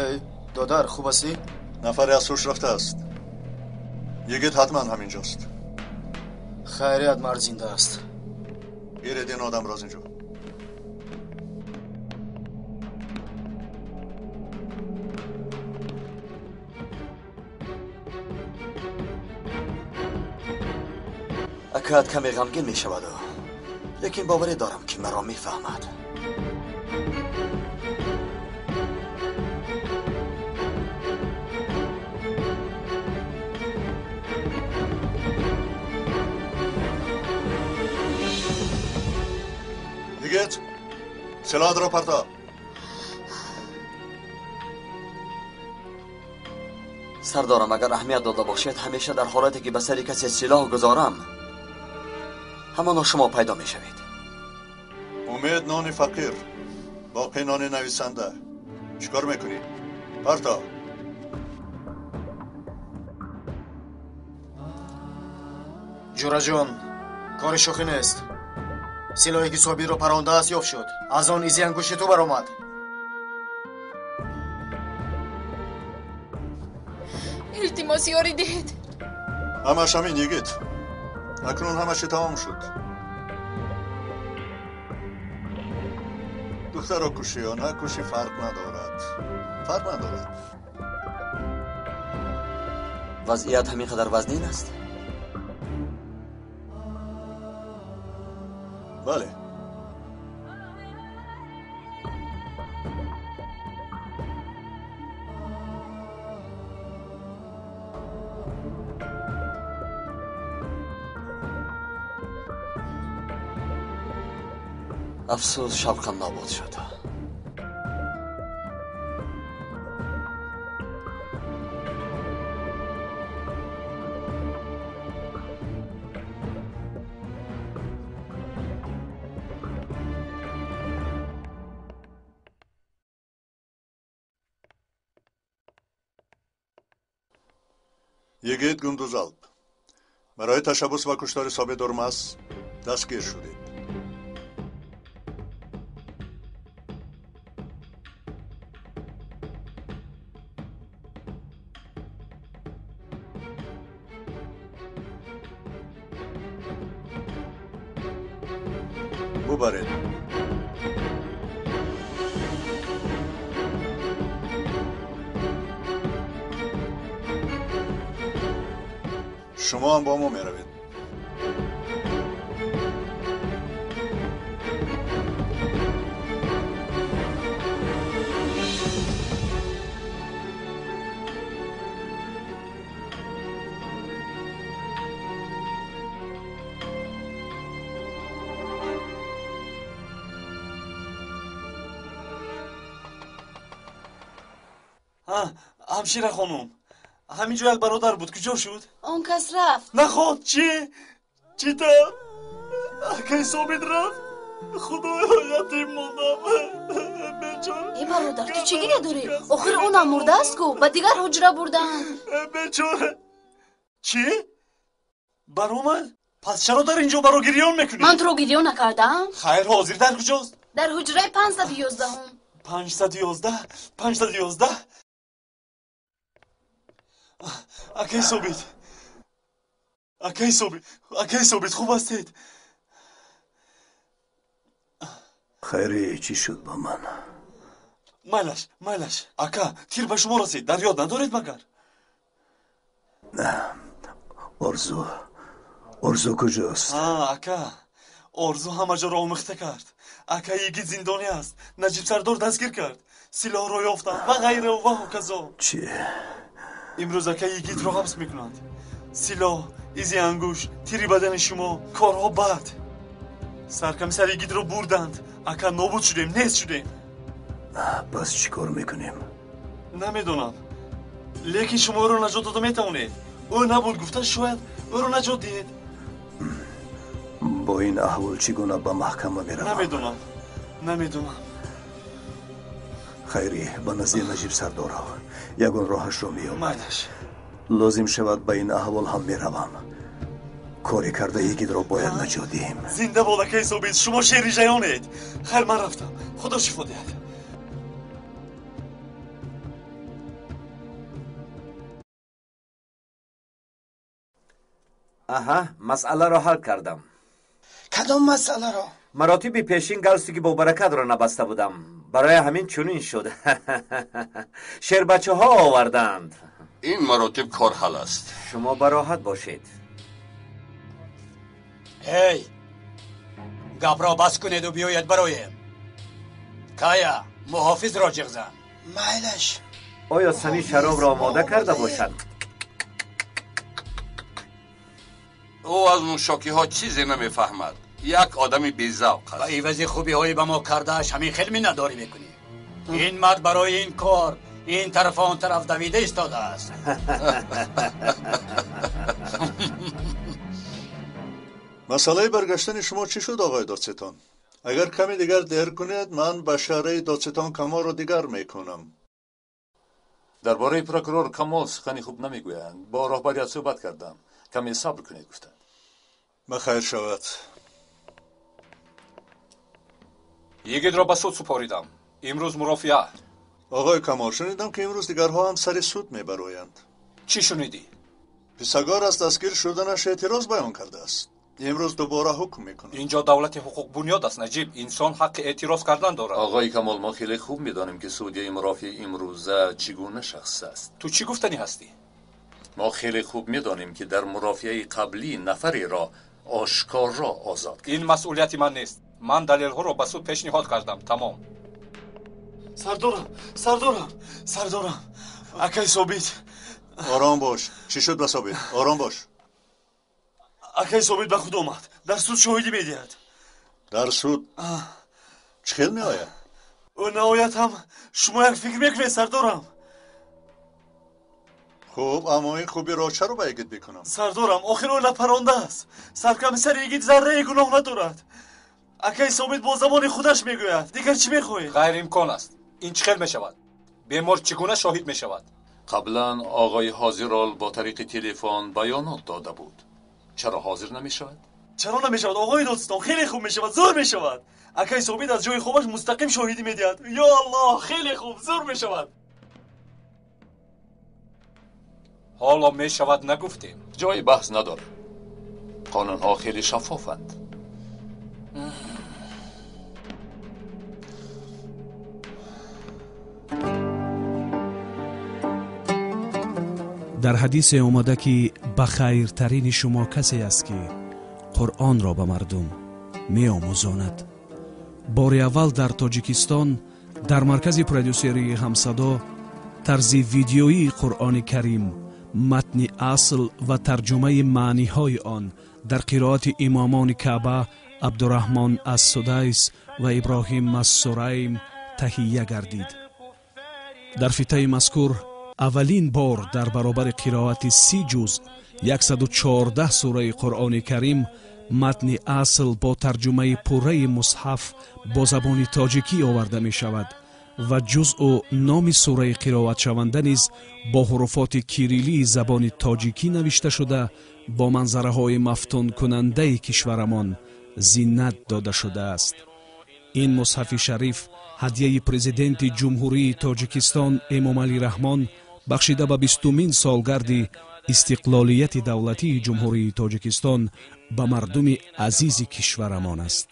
Эй, додар, хуб ҳастӣ? Нафаре аз ҳуш рафтааст. Йигит ҳатман ҳаминҷост. Хайрият, мард зинда аст. Гиред ин одамро аз инҷо. Акаат каме ғамгин мешаваду, лекин боварӣ дорам ки маро мефаҳмад. Йигит, силоҳатро парто. Сардорам, агар аҳамият дода бошед, ҳамеша дар ҳолате ки ба сари касе силоҳ гузорам, ҳамоно шумо пайдо мешавед. Умед нони фақир, боқӣ нони нависанда. Чӣ кор мекунӣ? Парто. Ҷураҷон, кори шӯхӣ нест. Силоҳе ки Собирро парондааст ёфт шуд. Аз он изи ангушти ту баромад. Илтимос, ёрӣ диҳед. Ҳамаш ҳамин, йигит. Акнун ҳама чӣ тамом шуд. Духтарро кушӣ ё накушӣ фарқ надорад. Фарқ надорад. Вазъият ҳамин қадар вазнин аст? Бале. Афсӯс, шавқам нобуд шуд. Йигит Гундузалп, барои ташаббус ва куштори Собит Урмаз дастгир шудед. Бубаред. Шумо ҳам бо мо меравед. Ҳамшира хонум, ҳамин ҷо як бародар буд, куҷо шуд? Он кас рафт. Наход, чӣ? Чӣ тавр? Акай Собит рафт? Худоё, ятим мондам. Бечора. Э бародар, ту чӣ гиря дорӣ? Охир ӯ намурдааст ку, ба дигар ҳуҷра бурдаанд. Бечора. Чӣ? Баромад? Пас чаро дар ин ҷо маро гирён мекунӣ? Ман туро гирён накардаам. Хайр, ҳозир дар куҷост? Дар ҳуҷраи 511-ум. 511? 511? Акай Собит, акай Собит, акай Собит, хуб ҳастед? Хайре, чӣ шуд ба ман? Майлаш, майлаш, ака, тир ба шумо расид, дар ёд надоред магар? На, Орзу, Орзу куҷост? Ака, Орзу ҳама ҷоро омехта кард. Ака Йигит зиндонӣ аст, Наҷиб сардор дастгир кард, силоҳро ёфтанд ва ғайра ва ҳоказо. Чӣ? Имрӯз ака Йигитро ҳабс мекунанд. Силоҳ, изи ангуш, тири бадани шумо, корҳо бад. Саркамисар Йигитро бурданд. Ака, нобуд шудем, нест шудем. Пас чӣ кор мекунем? Намедонам, лекин шумо ӯро наҷот дода метавонед. Ӯ набуд гуфта, шояд ӯро наҷот диҳед. Бо ин аҳвол чӣ гуна ба маҳкама меравам? Намедонам, намедонам. Хайрӣ, ба назди Наҷиб сардоров ягон роҳашро меёбад. Майлаш. Лозим шавад, ба ин аҳвол ҳам меравам. Коре карда Йигитро бояд наҷот диҳем. Зинда бод, акай Собит, шумо шери ҷаёнед. Хайр, ман рафтам, худо шифо диҳад. Аҳа, масъаларо ҳал кардам. Кадом масъаларо? Маротиби пешин галстуки бобаракатро набаста будам, барои ҳамин чунин шуд. Шербачаҳо оварданд. Ин маротиб кор ҳал аст. Шумо бароҳат бошед. Эй, гапро бас кунеду биёед бароем. Кая, муҳофизро ҷиғ зан. Майлаш. Оё сами шаробро омода карда бошад? Ӯ аз нӯшокиҳо чизе намефаҳмад. Як одами безавқ аст. Ба ивази хубиҳои ба мо кардааш ҳамин хел миннатдорӣ мекунӣ. Ин мард барои ин кор ин тарафу он тараф давида истодааст. Масъалаи баргаштани шумо чӣ шуд, оғои додситон? Агар каме дигар дер кунед, ман башараи додситон Камолро дигар мекунам. Дар бораи прокурор Камол сухани хуб намегӯянд. Бо роҳбарият суҳбат кардам. Каме сабр кунед, гуфтанд. Ба хайр шавад. Йигитро ба суд супоридам. Имрӯз мурофиа. Оғои Камол, шунидам, ки имрӯз дигарҳо ҳам сари суд мебароянд. Чӣ шунидӣ? Писагор аз дастгир шуданаш эътироз баён кардааст. Имрӯз дубора ҳукм мекунад. Инҷо давлати ҳуқуқбунёд аст, Наҷиб. Инсон ҳаққи эътироз кардан дорад. Оғои Камол, мо хеле хуб медонем, ки судяи мурофиа имрӯза чӣ гуна шахс аст. Ту чӣ гуфтанӣ ҳастӣ? Мо хеле хуб медонем, ки дар мурофиаи қаблӣ нафареро ошкоро озод кард. Ин масъулияти ман нест. Ман далелҳоро ба суд пешниҳод кардам. Тамом. Сардорам, сардорам, сардорам, акай Собит. Ором бош. Чӣ шуд ба Собит? Ором бош. Акай Собит ба худ омад. Дар суд шоҳидӣ медиҳад. Дар суд? Чӣ хел меояд? Ӯ наояд ҳам шумо як фикр мекунед, сардорам. Хуб, аммо ин хубиро чаро ба Йигит бикунам? Сардорам, охир ӯ напарондааст. Саркомиссар Йигит зарраи гуноҳ надорад. Акаи Собит бо забони худаш мегӯяд. Дигар чӣ мехоҳед? Ғайриимкон аст. Ин чӣ хел мешавад? Бемор чӣ гуна шоҳид мешавад? Қаблан оғои ҳозирол бо тариқи телефон баёнот дода буд. Чаро ҳозир намешавад? Чаро намешавад, оғои додстон? Хеле хуб мешавад, зур мешавад. Акаи Собит аз ҷои хобаш мустақим шоҳидӣ медиҳад. Ё Аллоҳ, хеле хуб, зур мешавад. Ҳоло мешавад нагуфтем. Ҷои баҳс надорад. Қонунҳо хеле шаффофанд. Дар ҳадисе омада ки ба хайртарини шумо касе аст ки Қуръонро ба мардум меомӯзонад. Бори аввал дар Тоҷикистон дар маркази продюсерии Ҳамсадо тарзи видеоии Қуръони Карим, матни асл ва тарҷумаи маъниҳои он дар қироати имомони Каъба Абдураҳмон ас-Судайс ва Иброҳим ас-Сурайм таҳия гардид. Дар фитаи мазкур аввалин бор дар баробари қироати 30 ҷузъ 114 сураи Қуръони Карим матни асл бо тарҷумаи пурраи мусҳаф бо забони тоҷикӣ оварда мешавад ва ҷузъу номи сураи қироатшаванда низ бо ҳуруфоти кириллии забони тоҷикӣ навишта шуда бо манзараҳои мафтункунандаи кишварамон зинат дода шудааст. Ин мусҳафи шариф ҳадияи президенти Ҷумҳурии Тоҷикистон Эмомалӣ Раҳмон бахшида ба 20-умин солгарди истиқлолияти давлатии Ҷумҳурии Тоҷикистон ба мардуми азизи кишварамон аст.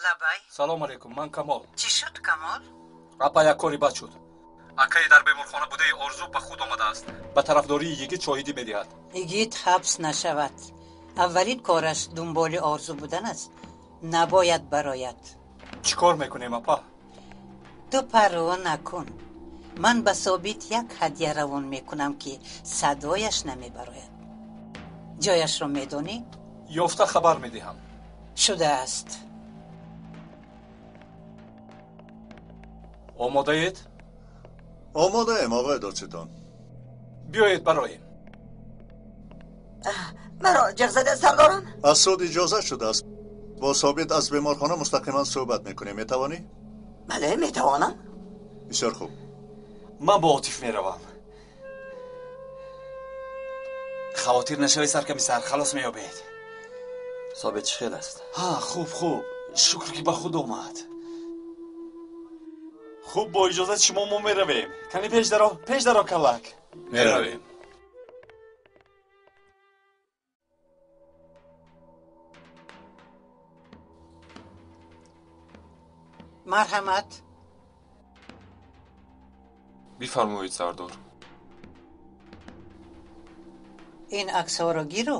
Лабай. Салом алейкум, ман Камол. Чӣ шуд, Камол? Апа, як кори бад шуд. Акаи дар беморхона будаи Орзу ба худ омадааст. Ба тарафдории Йигит шоҳидӣ медиҳад. Йигит ҳабс нашавад. Аввалин кораш дунболи Орзу будан аст. Набояд барояд. Чӣ кор мекунем, апа? Ту парво накун. Ман ба Собит як ҳадя равон мекунам, ки садояш намебарояд. Ҷояшро медонӣ? Ёфта хабар медиҳам. Шудааст. Омодаед? Омодаем, оғои додситон. Биёед бароем. Маро ҷеғ зада, сардорам? Аз суд иҷоза шудааст. Бо Собит аз беморхона мустақиман суҳбат мекунем. Метавонӣ? Бале, метавонам. Бисёр хуб. Ман бо Отиф меравам. Хавотир нашавед, саркомиссар, халос меёбед. Собит чӣ хел аст? Ҳа, хуб, хуб. Шукр ки ба худ омад. Хуб, бо иҷозати шумо мо меравем. Кани пеш даро, пеш даро, калак. Меравем. Марҳамат. Бифармоед, сардор. Ин аксҳоро гиру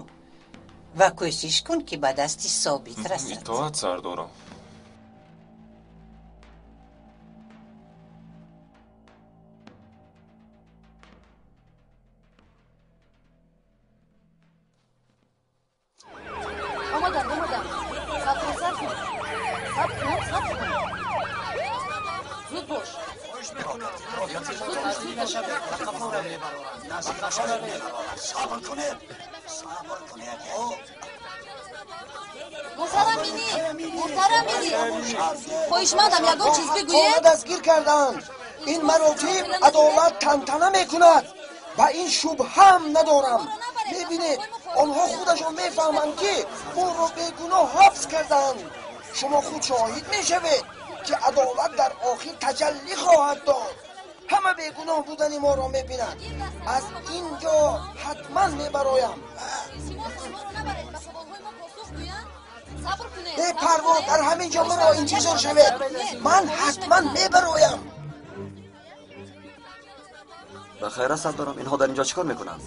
ва кӯшиш кун, ки ба дасти Собит расад. Итоат, сардорам. Омадам, омадам. Сабр кун, сабр кун. Сабр кун, сабр кун. Зуд бош. Сабр кунед, сабр кунед. Муҳтарам мини, муҳтарам мини. Хоҳишмандам ягон чиз бигӯед. Ора дастгир карданд. Ин маротиб адолат тантана мекунад ва ин шубҳаам надорам. Мебинед, онҳо худашон мефаҳманд, ки моро бегуноҳ ҳабс карданд. Шумо худ шоҳид мешавед, ки адолат дар охир таҷаллӣ хоҳад дод. Ҳама бегуноҳ будани моро мебинад. Аз ин ҷо ҳатман мебароям. Бепарво, дар ҳамин ҷо маро интизор шавед. Ман ҳатман мебароям. Ба хайр аст, сардорам. Инҳо дар ин ҷо чӣ кор мекунанд?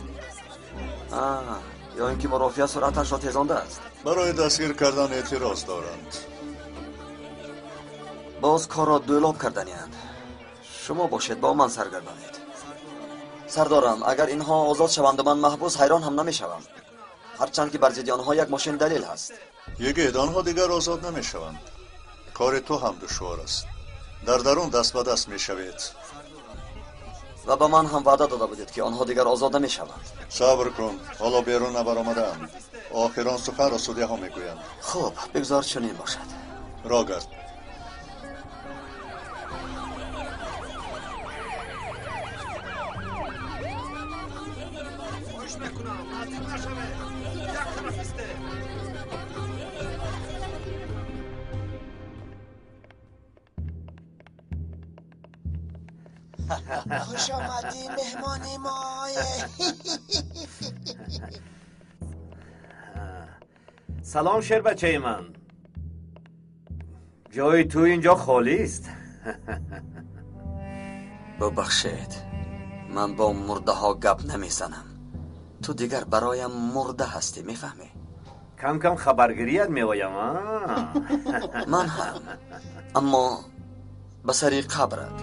Ё ин ки мурофиа суръаташро тезондааст? Барои дастгир кардан эътироз доранд. Боз корро дӯлоб карданианд. Шумо бошед, бо ман саргардонед. Сардорам, агар инҳо озод шаванду ман маҳбус, ҳайрон ҳам намешавам. Ҳарчанд ки бар зидди онҳо як мошин далел ҳаст. Йигит, онҳо дигар озод намешаванд. Кори ту ҳам душвор аст. Дар дарун даст ба даст мешавед. Ва ба ман ҳам ваъда дода будед, ки онҳо дигар озод намешаванд. Сабр кун, ҳоло берун набаромадаанд. Охирон суханро судяҳо мегӯянд. Хуб, бигзор чунин бошад. Роҳ гард. Хуш омадӣ, меҳмони мо. Салом, шербачаи ман. Ҷои ту инҷо холист. Бубахшед, ман бо мурдаҳо гап намезанам. Ту дигар бароям мурда ҳастӣ, мефаҳмӣ? Кам-кам хабаргирият меоям. Ман ҳам, аммо ба сари қабрат.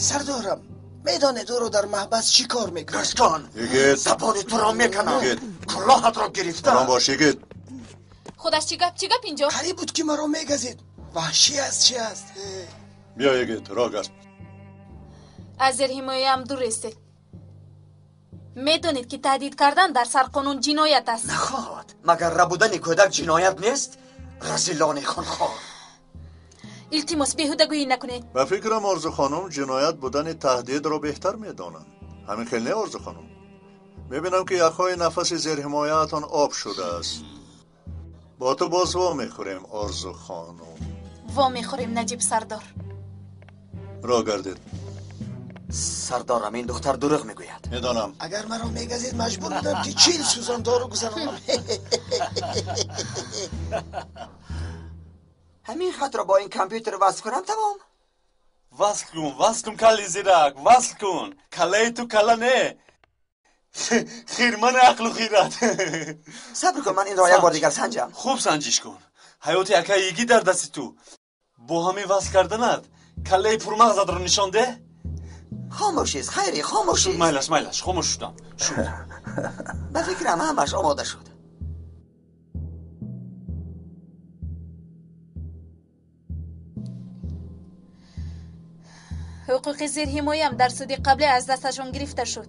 Сардорам, медонед ӯро дар маҳбас чӣ кор мекунад? Гӯш кун, Йигит, забони туро меканам. Йигит, кулоҳатро гирифта. Ором бош, йигит. Худаш чӣ гап, чӣ гап инҷо? Қариб буд, ки маро мегазид. Ваҳшӣ аст, чӣ аст? Биё, йигит, роҳ гард. Аз зерҳимояам дур истед. Медонед, ки таҳдид кардан дар сарқонун ҷиноят аст. Нахоҳад, магар рабудани кӯдак ҷиноят нест? Разилони хунхор. Илтимос, беҳудагӯӣ накунед. Ба фикрам, Орзу хонум ҷиноят будани таҳдидро беҳтар медонанд. Ҳамин хел не, Орзу хонум? Мебинам, ки яхҳои нафаси зерҳимояатон об шудааст. Бо ту боз во мехӯрем, Орзу хонум. Во мехӯрем, Наҷиб сардор. Роҳ гардед. Сардорам, ин духтар дурӯғ мегӯяд. Медонам. Агар маро мегазид, маҷбур будам, ки 40 сӯзан дору гузаронам. Ҳамин хатро бо ин компютер васл кунам, тамом. Васл кун, васл кун, калли зирак, васл кун. Каллаи ту калла не, хирмани ақлу хират. Сабр кун, ман инро як бор дигар санҷам. Хуб санҷиш кун. Ҳаёти акаи йигит дар дасти ту. Бо ҳамин васл карданат каллаи пурмағзатро нишон деҳ. Хомӯш ист, хайри, хомӯш ист. Майлаш, майлаш, хомӯш шудам. Шуд. Ба фикрам, ҳамаш омода шуд. Ҳуқуқи зерҳимояам дар суди қаблӣ аз дасташон гирифта шуд.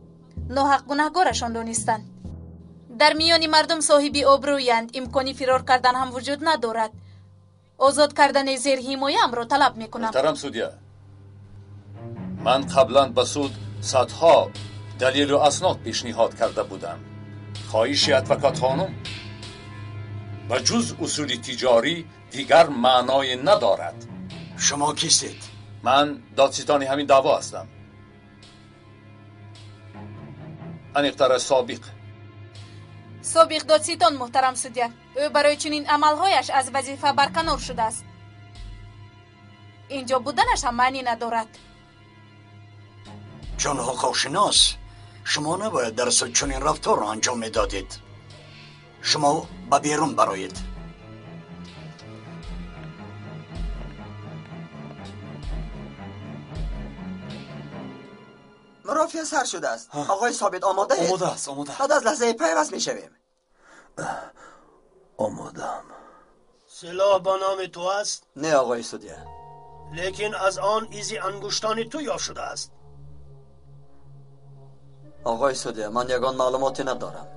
Ноҳақ гунаҳгорашон донистанд. Дар миёни мардум соҳиби обрӯянд, имкони фирор кардан ҳам вуҷуд надорад. Озод кардани зерҳимояамро талаб мекунам. Муҳтарам судя, ман қаблан ба суд садҳо далелу аснод пешниҳод карда будам. Хоҳиши адвокат хонум ба ҷуз усули тиҷорӣ дигар маъное надорад. Шумо кистед? Ман додситони ҳамин даъво ҳастам. Аниқтараш, собиқ. Собиқ додситон, муҳтарам судя, ӯ барои чунин амалҳояш аз вазифа барканор шудааст. Инҷо буданаш ҳам маънӣ надорад. Чун ҳуқуқшинос, шумо набояд дар суд чунин рафторро анҷом медодед. Шумо ба берун бароед. Мурофиа сар шудааст. Оқои Собит, омодаед? Омода аст, омода. Баъд аз лаҳзаи пайваст мешавем. Омодаам. Силоҳ ба номи ту аст? Не, оқои судя. Лекин аз он изи ангуштони ту ёфт шудааст. Оқои судя, ман ягон маълумоте надорам.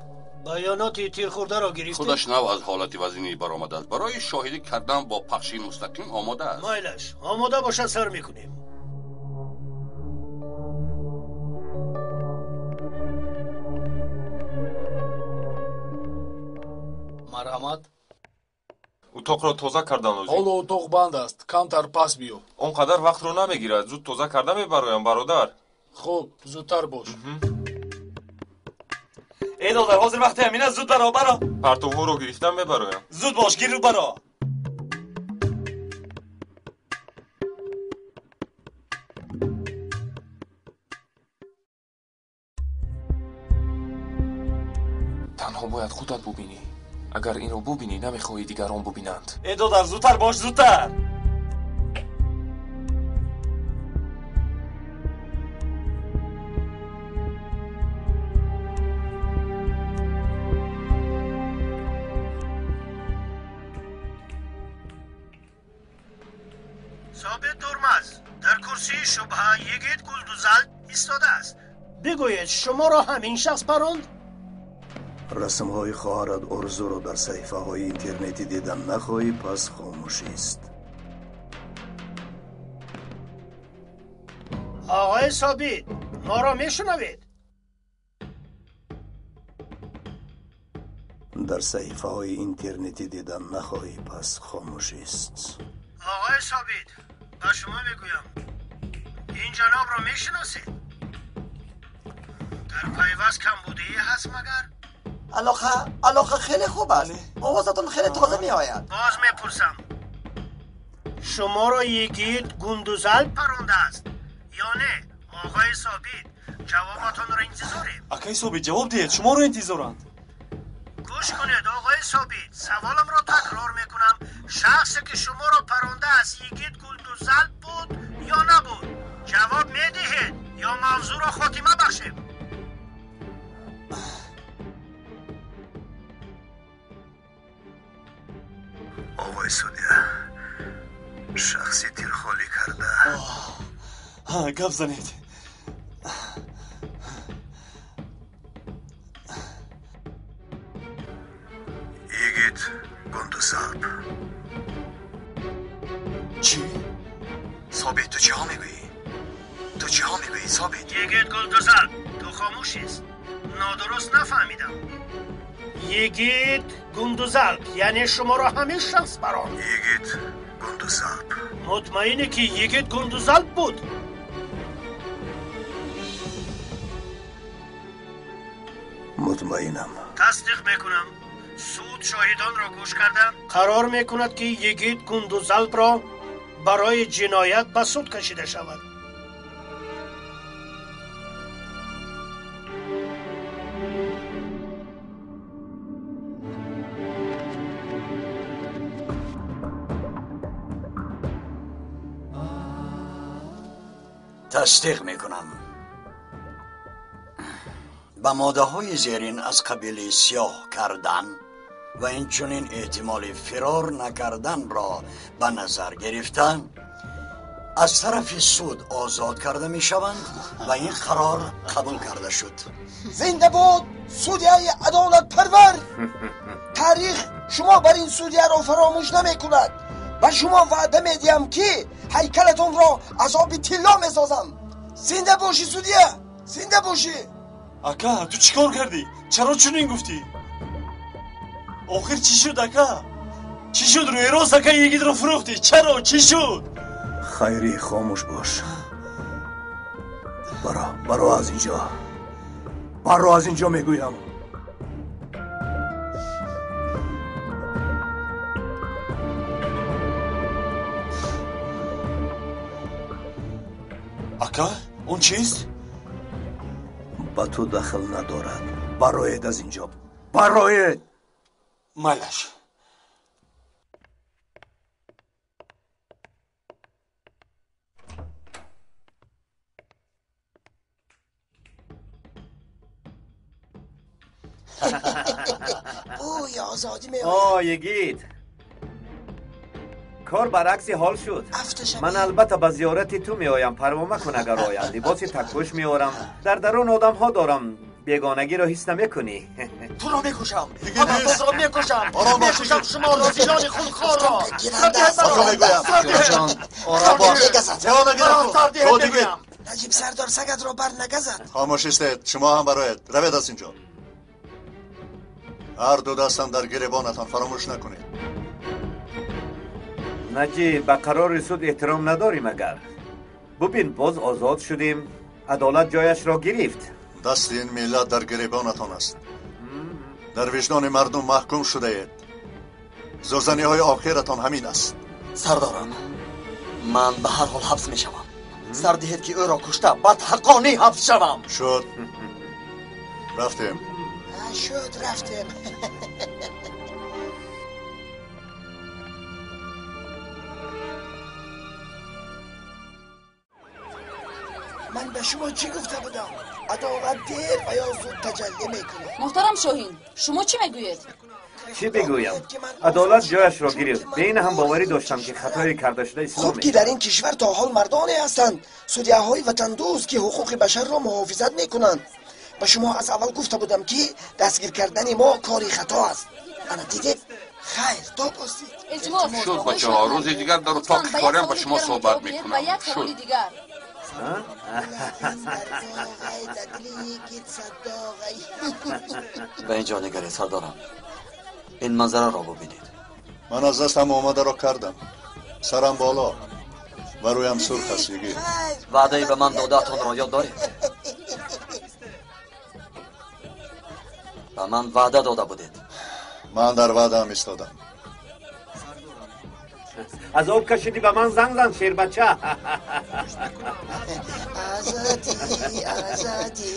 Баёноти тирхӯрдаро гирифтед? Худаш нав аз ҳолати вазинӣ баромадааст. Барои шоҳидӣ кардан бо пахши мустақим омода аст. Майлаш, омода бошад, сар мекунем. Марҳамат. Утоқро тоза кардан лозим. Ҳоло утоқ банд аст, камтар пас биё. Он қадар вақтро намегирад, зуд тоза карда мебароям, бародар. Хуб, зудтар бош. Эй додар, ҳозир вақти ҳамин аст, зуд баро, баро. Партовҳоро гирифтан мебароям. Зуд бош, гиру баро. Танҳо бояд худат бубинӣ. Агар инро бубинӣ, намехоҳӣ дигарон бубинанд. Эй додар, зудтар бош, зудтар. Собит Дурмаз, дар курсии шубҳа Йигит Гулдузалп истодааст. Бигӯед, шуморо ҳамин шахс паронд? Расмҳои хоҳарат Орзуро дар саҳифаҳои интернетӣ дидан нахоҳӣ, пас хомӯшист. Оғои Собит, моро мешунавед? Дар саҳифаҳои интернетӣ дидан нахоҳӣ, пас хомӯшист. Оғои Собит, ба шумо мегӯям, ин ҷанобро мешиносед? Дар пайваст камбудие ҳаст магар? Алоқа хеле хуб аст. Овозатон хеле тоза меояд. Боз мепурсам, шуморо Йигит Гундузалп парондааст ё не? Оғои Собит, ҷавобатонро интизорем. Акаи Собит, ҷавоб диҳед, шуморо интизоранд. Гӯш кунед, оғои Собит, саволамро такрор мекунам. Шахсе ки шуморо парондааст Йигит Гундузалп буд ё набуд? Ҷавоб медиҳед ё мавзӯъро хотима бахшем? Оғои судья, шахси тирхолӣ карда. Гап занед. Йигит Гундузалп. Чӣ? Собит, ту чиҳо мегӯӣ? Ту чиҳо мегӯӣ, Собит? Йигит Гундузалп, ту хомӯшист. Нодуруст нафаҳмидам. Йигит Гундузалп, яъне шуморо ҳамин шахс баронд? Йигит Гундузалп. Мутмаине ки Йигит Гундузалп буд? Мутмаинам. Тасдиқ мекунам. Суд шоҳидонро гӯш карда қарор мекунад, ки Йигит Гундузалпро барои ҷиноят ба суд кашида шавад. Тасдиқ мекунам. Ба моддаҳои зерин аз қабили сиёҳ кардан ва инчунин эҳтимоли фирор накарданро ба назар гирифта, аз тарафи суд озод карда мешаванд ва ин қарор қабул карда шуд. Зинда бод судяи адолатпарвар! Таърих шумо бар ин судяро фаромӯш намекунад. Ба шумо ваъда медиҳам, ки ҳайкалатонро аз оби тилло месозам. Зинда бошӣ, судья! Зинда бошӣ! Ака, ту чӣ кор кардӣ? Чаро чунин гуфтӣ? Охир чӣ шуд, ака? Чӣ шуд? Рӯерост ака Йигитро фурӯхтӣ. Чаро? Чӣ шуд? Хайрӣ, хомӯш бош. Баро, баро аз инҷо. Баро аз инҷо мегӯям. Ака, он чист? Ба ту дахл надорад. Бароед аз инҷо. Бароед! Майлаш. Бӯи озодӣ меояд. О, Йигит, кор баръакси ҳол шуд. Ман албатта ба зиёрати ту меоям, парво макун агар оям. Либоси такпӯш меорам. Дар дарун одамҳо дорам. Бегонагиро ҳис намекунӣ. Туро мекушам, ҳаматонро мекушам. Мекушам шуморо, зиёни хунхорро. Ором бош. Наҷиб сардор сагатро бар нагазад. Хомӯш истед, шумо ҳам бароед. Равед аз инҷо. Ҳар ду дастам дар гиребонатон, фаромӯш накунед. Наҷиб, ба қарори суд эҳтиром надорем агар. Бубин, боз озод шудем. Адолат ҷояшро гирифт. Дасти ин миллат дар гиребонатон аст. Дар виҷдони мардум маҳкум шудаед. Зӯрзаниҳои охиратон ҳамин аст. Сардорам, ман ба ҳар ҳол ҳабс мешавам. Сар диҳед, ки ӯро кушта, баъд ҳаққонӣ ҳабс шавам. Шуд, рафтем. Шуд, рафтем. Ман ба шумо чӣ гуфта будам? Адолат дер ва ё зуд таҷаллӣ мекунад. Муҳтарам Шоҳин, шумо чӣ мегӯед? Чӣ бигӯям? Адолат ҷояшро гирифт. Бе ин ҳам боварӣ доштам, ки хатои карда шуда ислоҳ Хуб, ки дар ин кишвар то ҳол мардоне ҳастанд, судяҳои ватандӯст, ки ҳуқуқи башарро муҳофизат мекунанд. Ба шумо аз аввал гуфта будам, ки дастгир кардани мо кори хато аст. Ана дидед? Хайр, то боздид. Шуд, бачаҳо, рӯзи дигар дар утоқи кориам ба шумо суҳбат мекунам. Шуд. Ба ин ҷо нигаред, сардорам. Ин манзараро бубинед. Ман аз дастам омадаро кардам. Сарам боло ва рӯям сурх аст, йигит. Ваъдаи ба ман додаатонро ёд доред? Ба ман ваъда дода будед. Ман дар ваъдаам истодам. Аз об кашидӣ, ба ман занг зан, шербача. Азадӣ, азадӣ.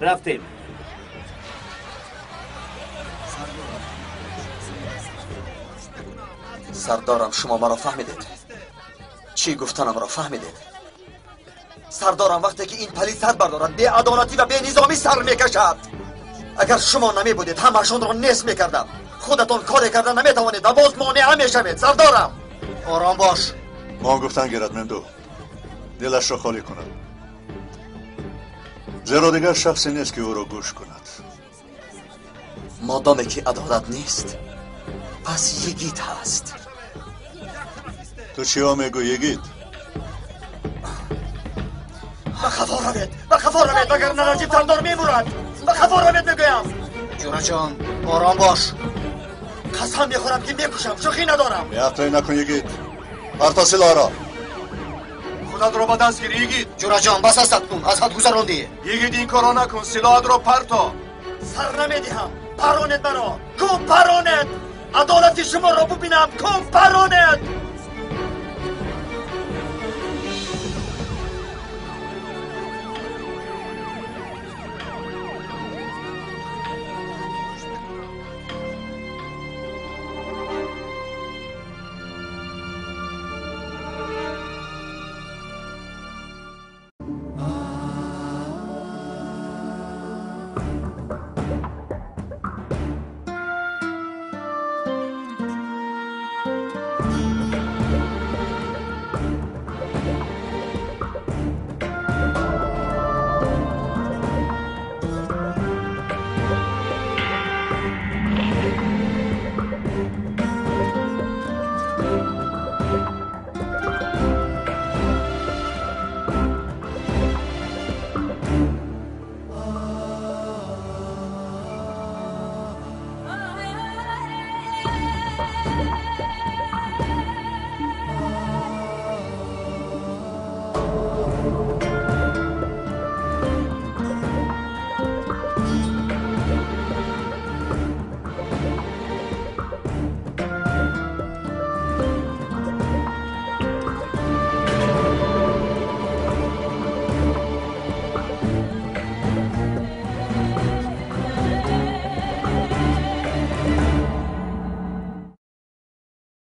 Рафтем. Сардорам, шумо маро фаҳмидед? Чӣ гуфтанамро фаҳмидед? Сардорам, вақте ки ин палид сар бардорад, беадолатӣ ва бенизомӣ сар мекашад. Агар шумо намебудед, ҳамаашонро нест мекардам. Худатон коре карда наметавонед ва боз монеа мешавед. Сардорам, ором бош. Мо гуфтан гирад, Мемду, дилашро холӣ кунад, зеро дигар шахсе нест, ки ӯро гӯш кунад. Модоме ки адолат нест, пас йигит ҳаст. Ту чиҳо мегӯӣ, йигит? Ба хафо равед, ба хафо равед, вагарна Наҷиб сардор мемурад. Ба хафо равед, мегӯям. Ҷураҷон, ором бош. Қасам мехӯрам, ки мекушам, шӯхӣ надорам. Беақлӣ накун, йигит. Парто силоҳро. Худатро ба даст гир, йигит. Ҷураҷон, бас астат кун, аз ҳад гузарондӣ. Йигит, ин корро накун, силоҳатро парто. Сар намедиҳам. Паронед маро, кун паронед. Адолати шуморо бубинам, кун паронед.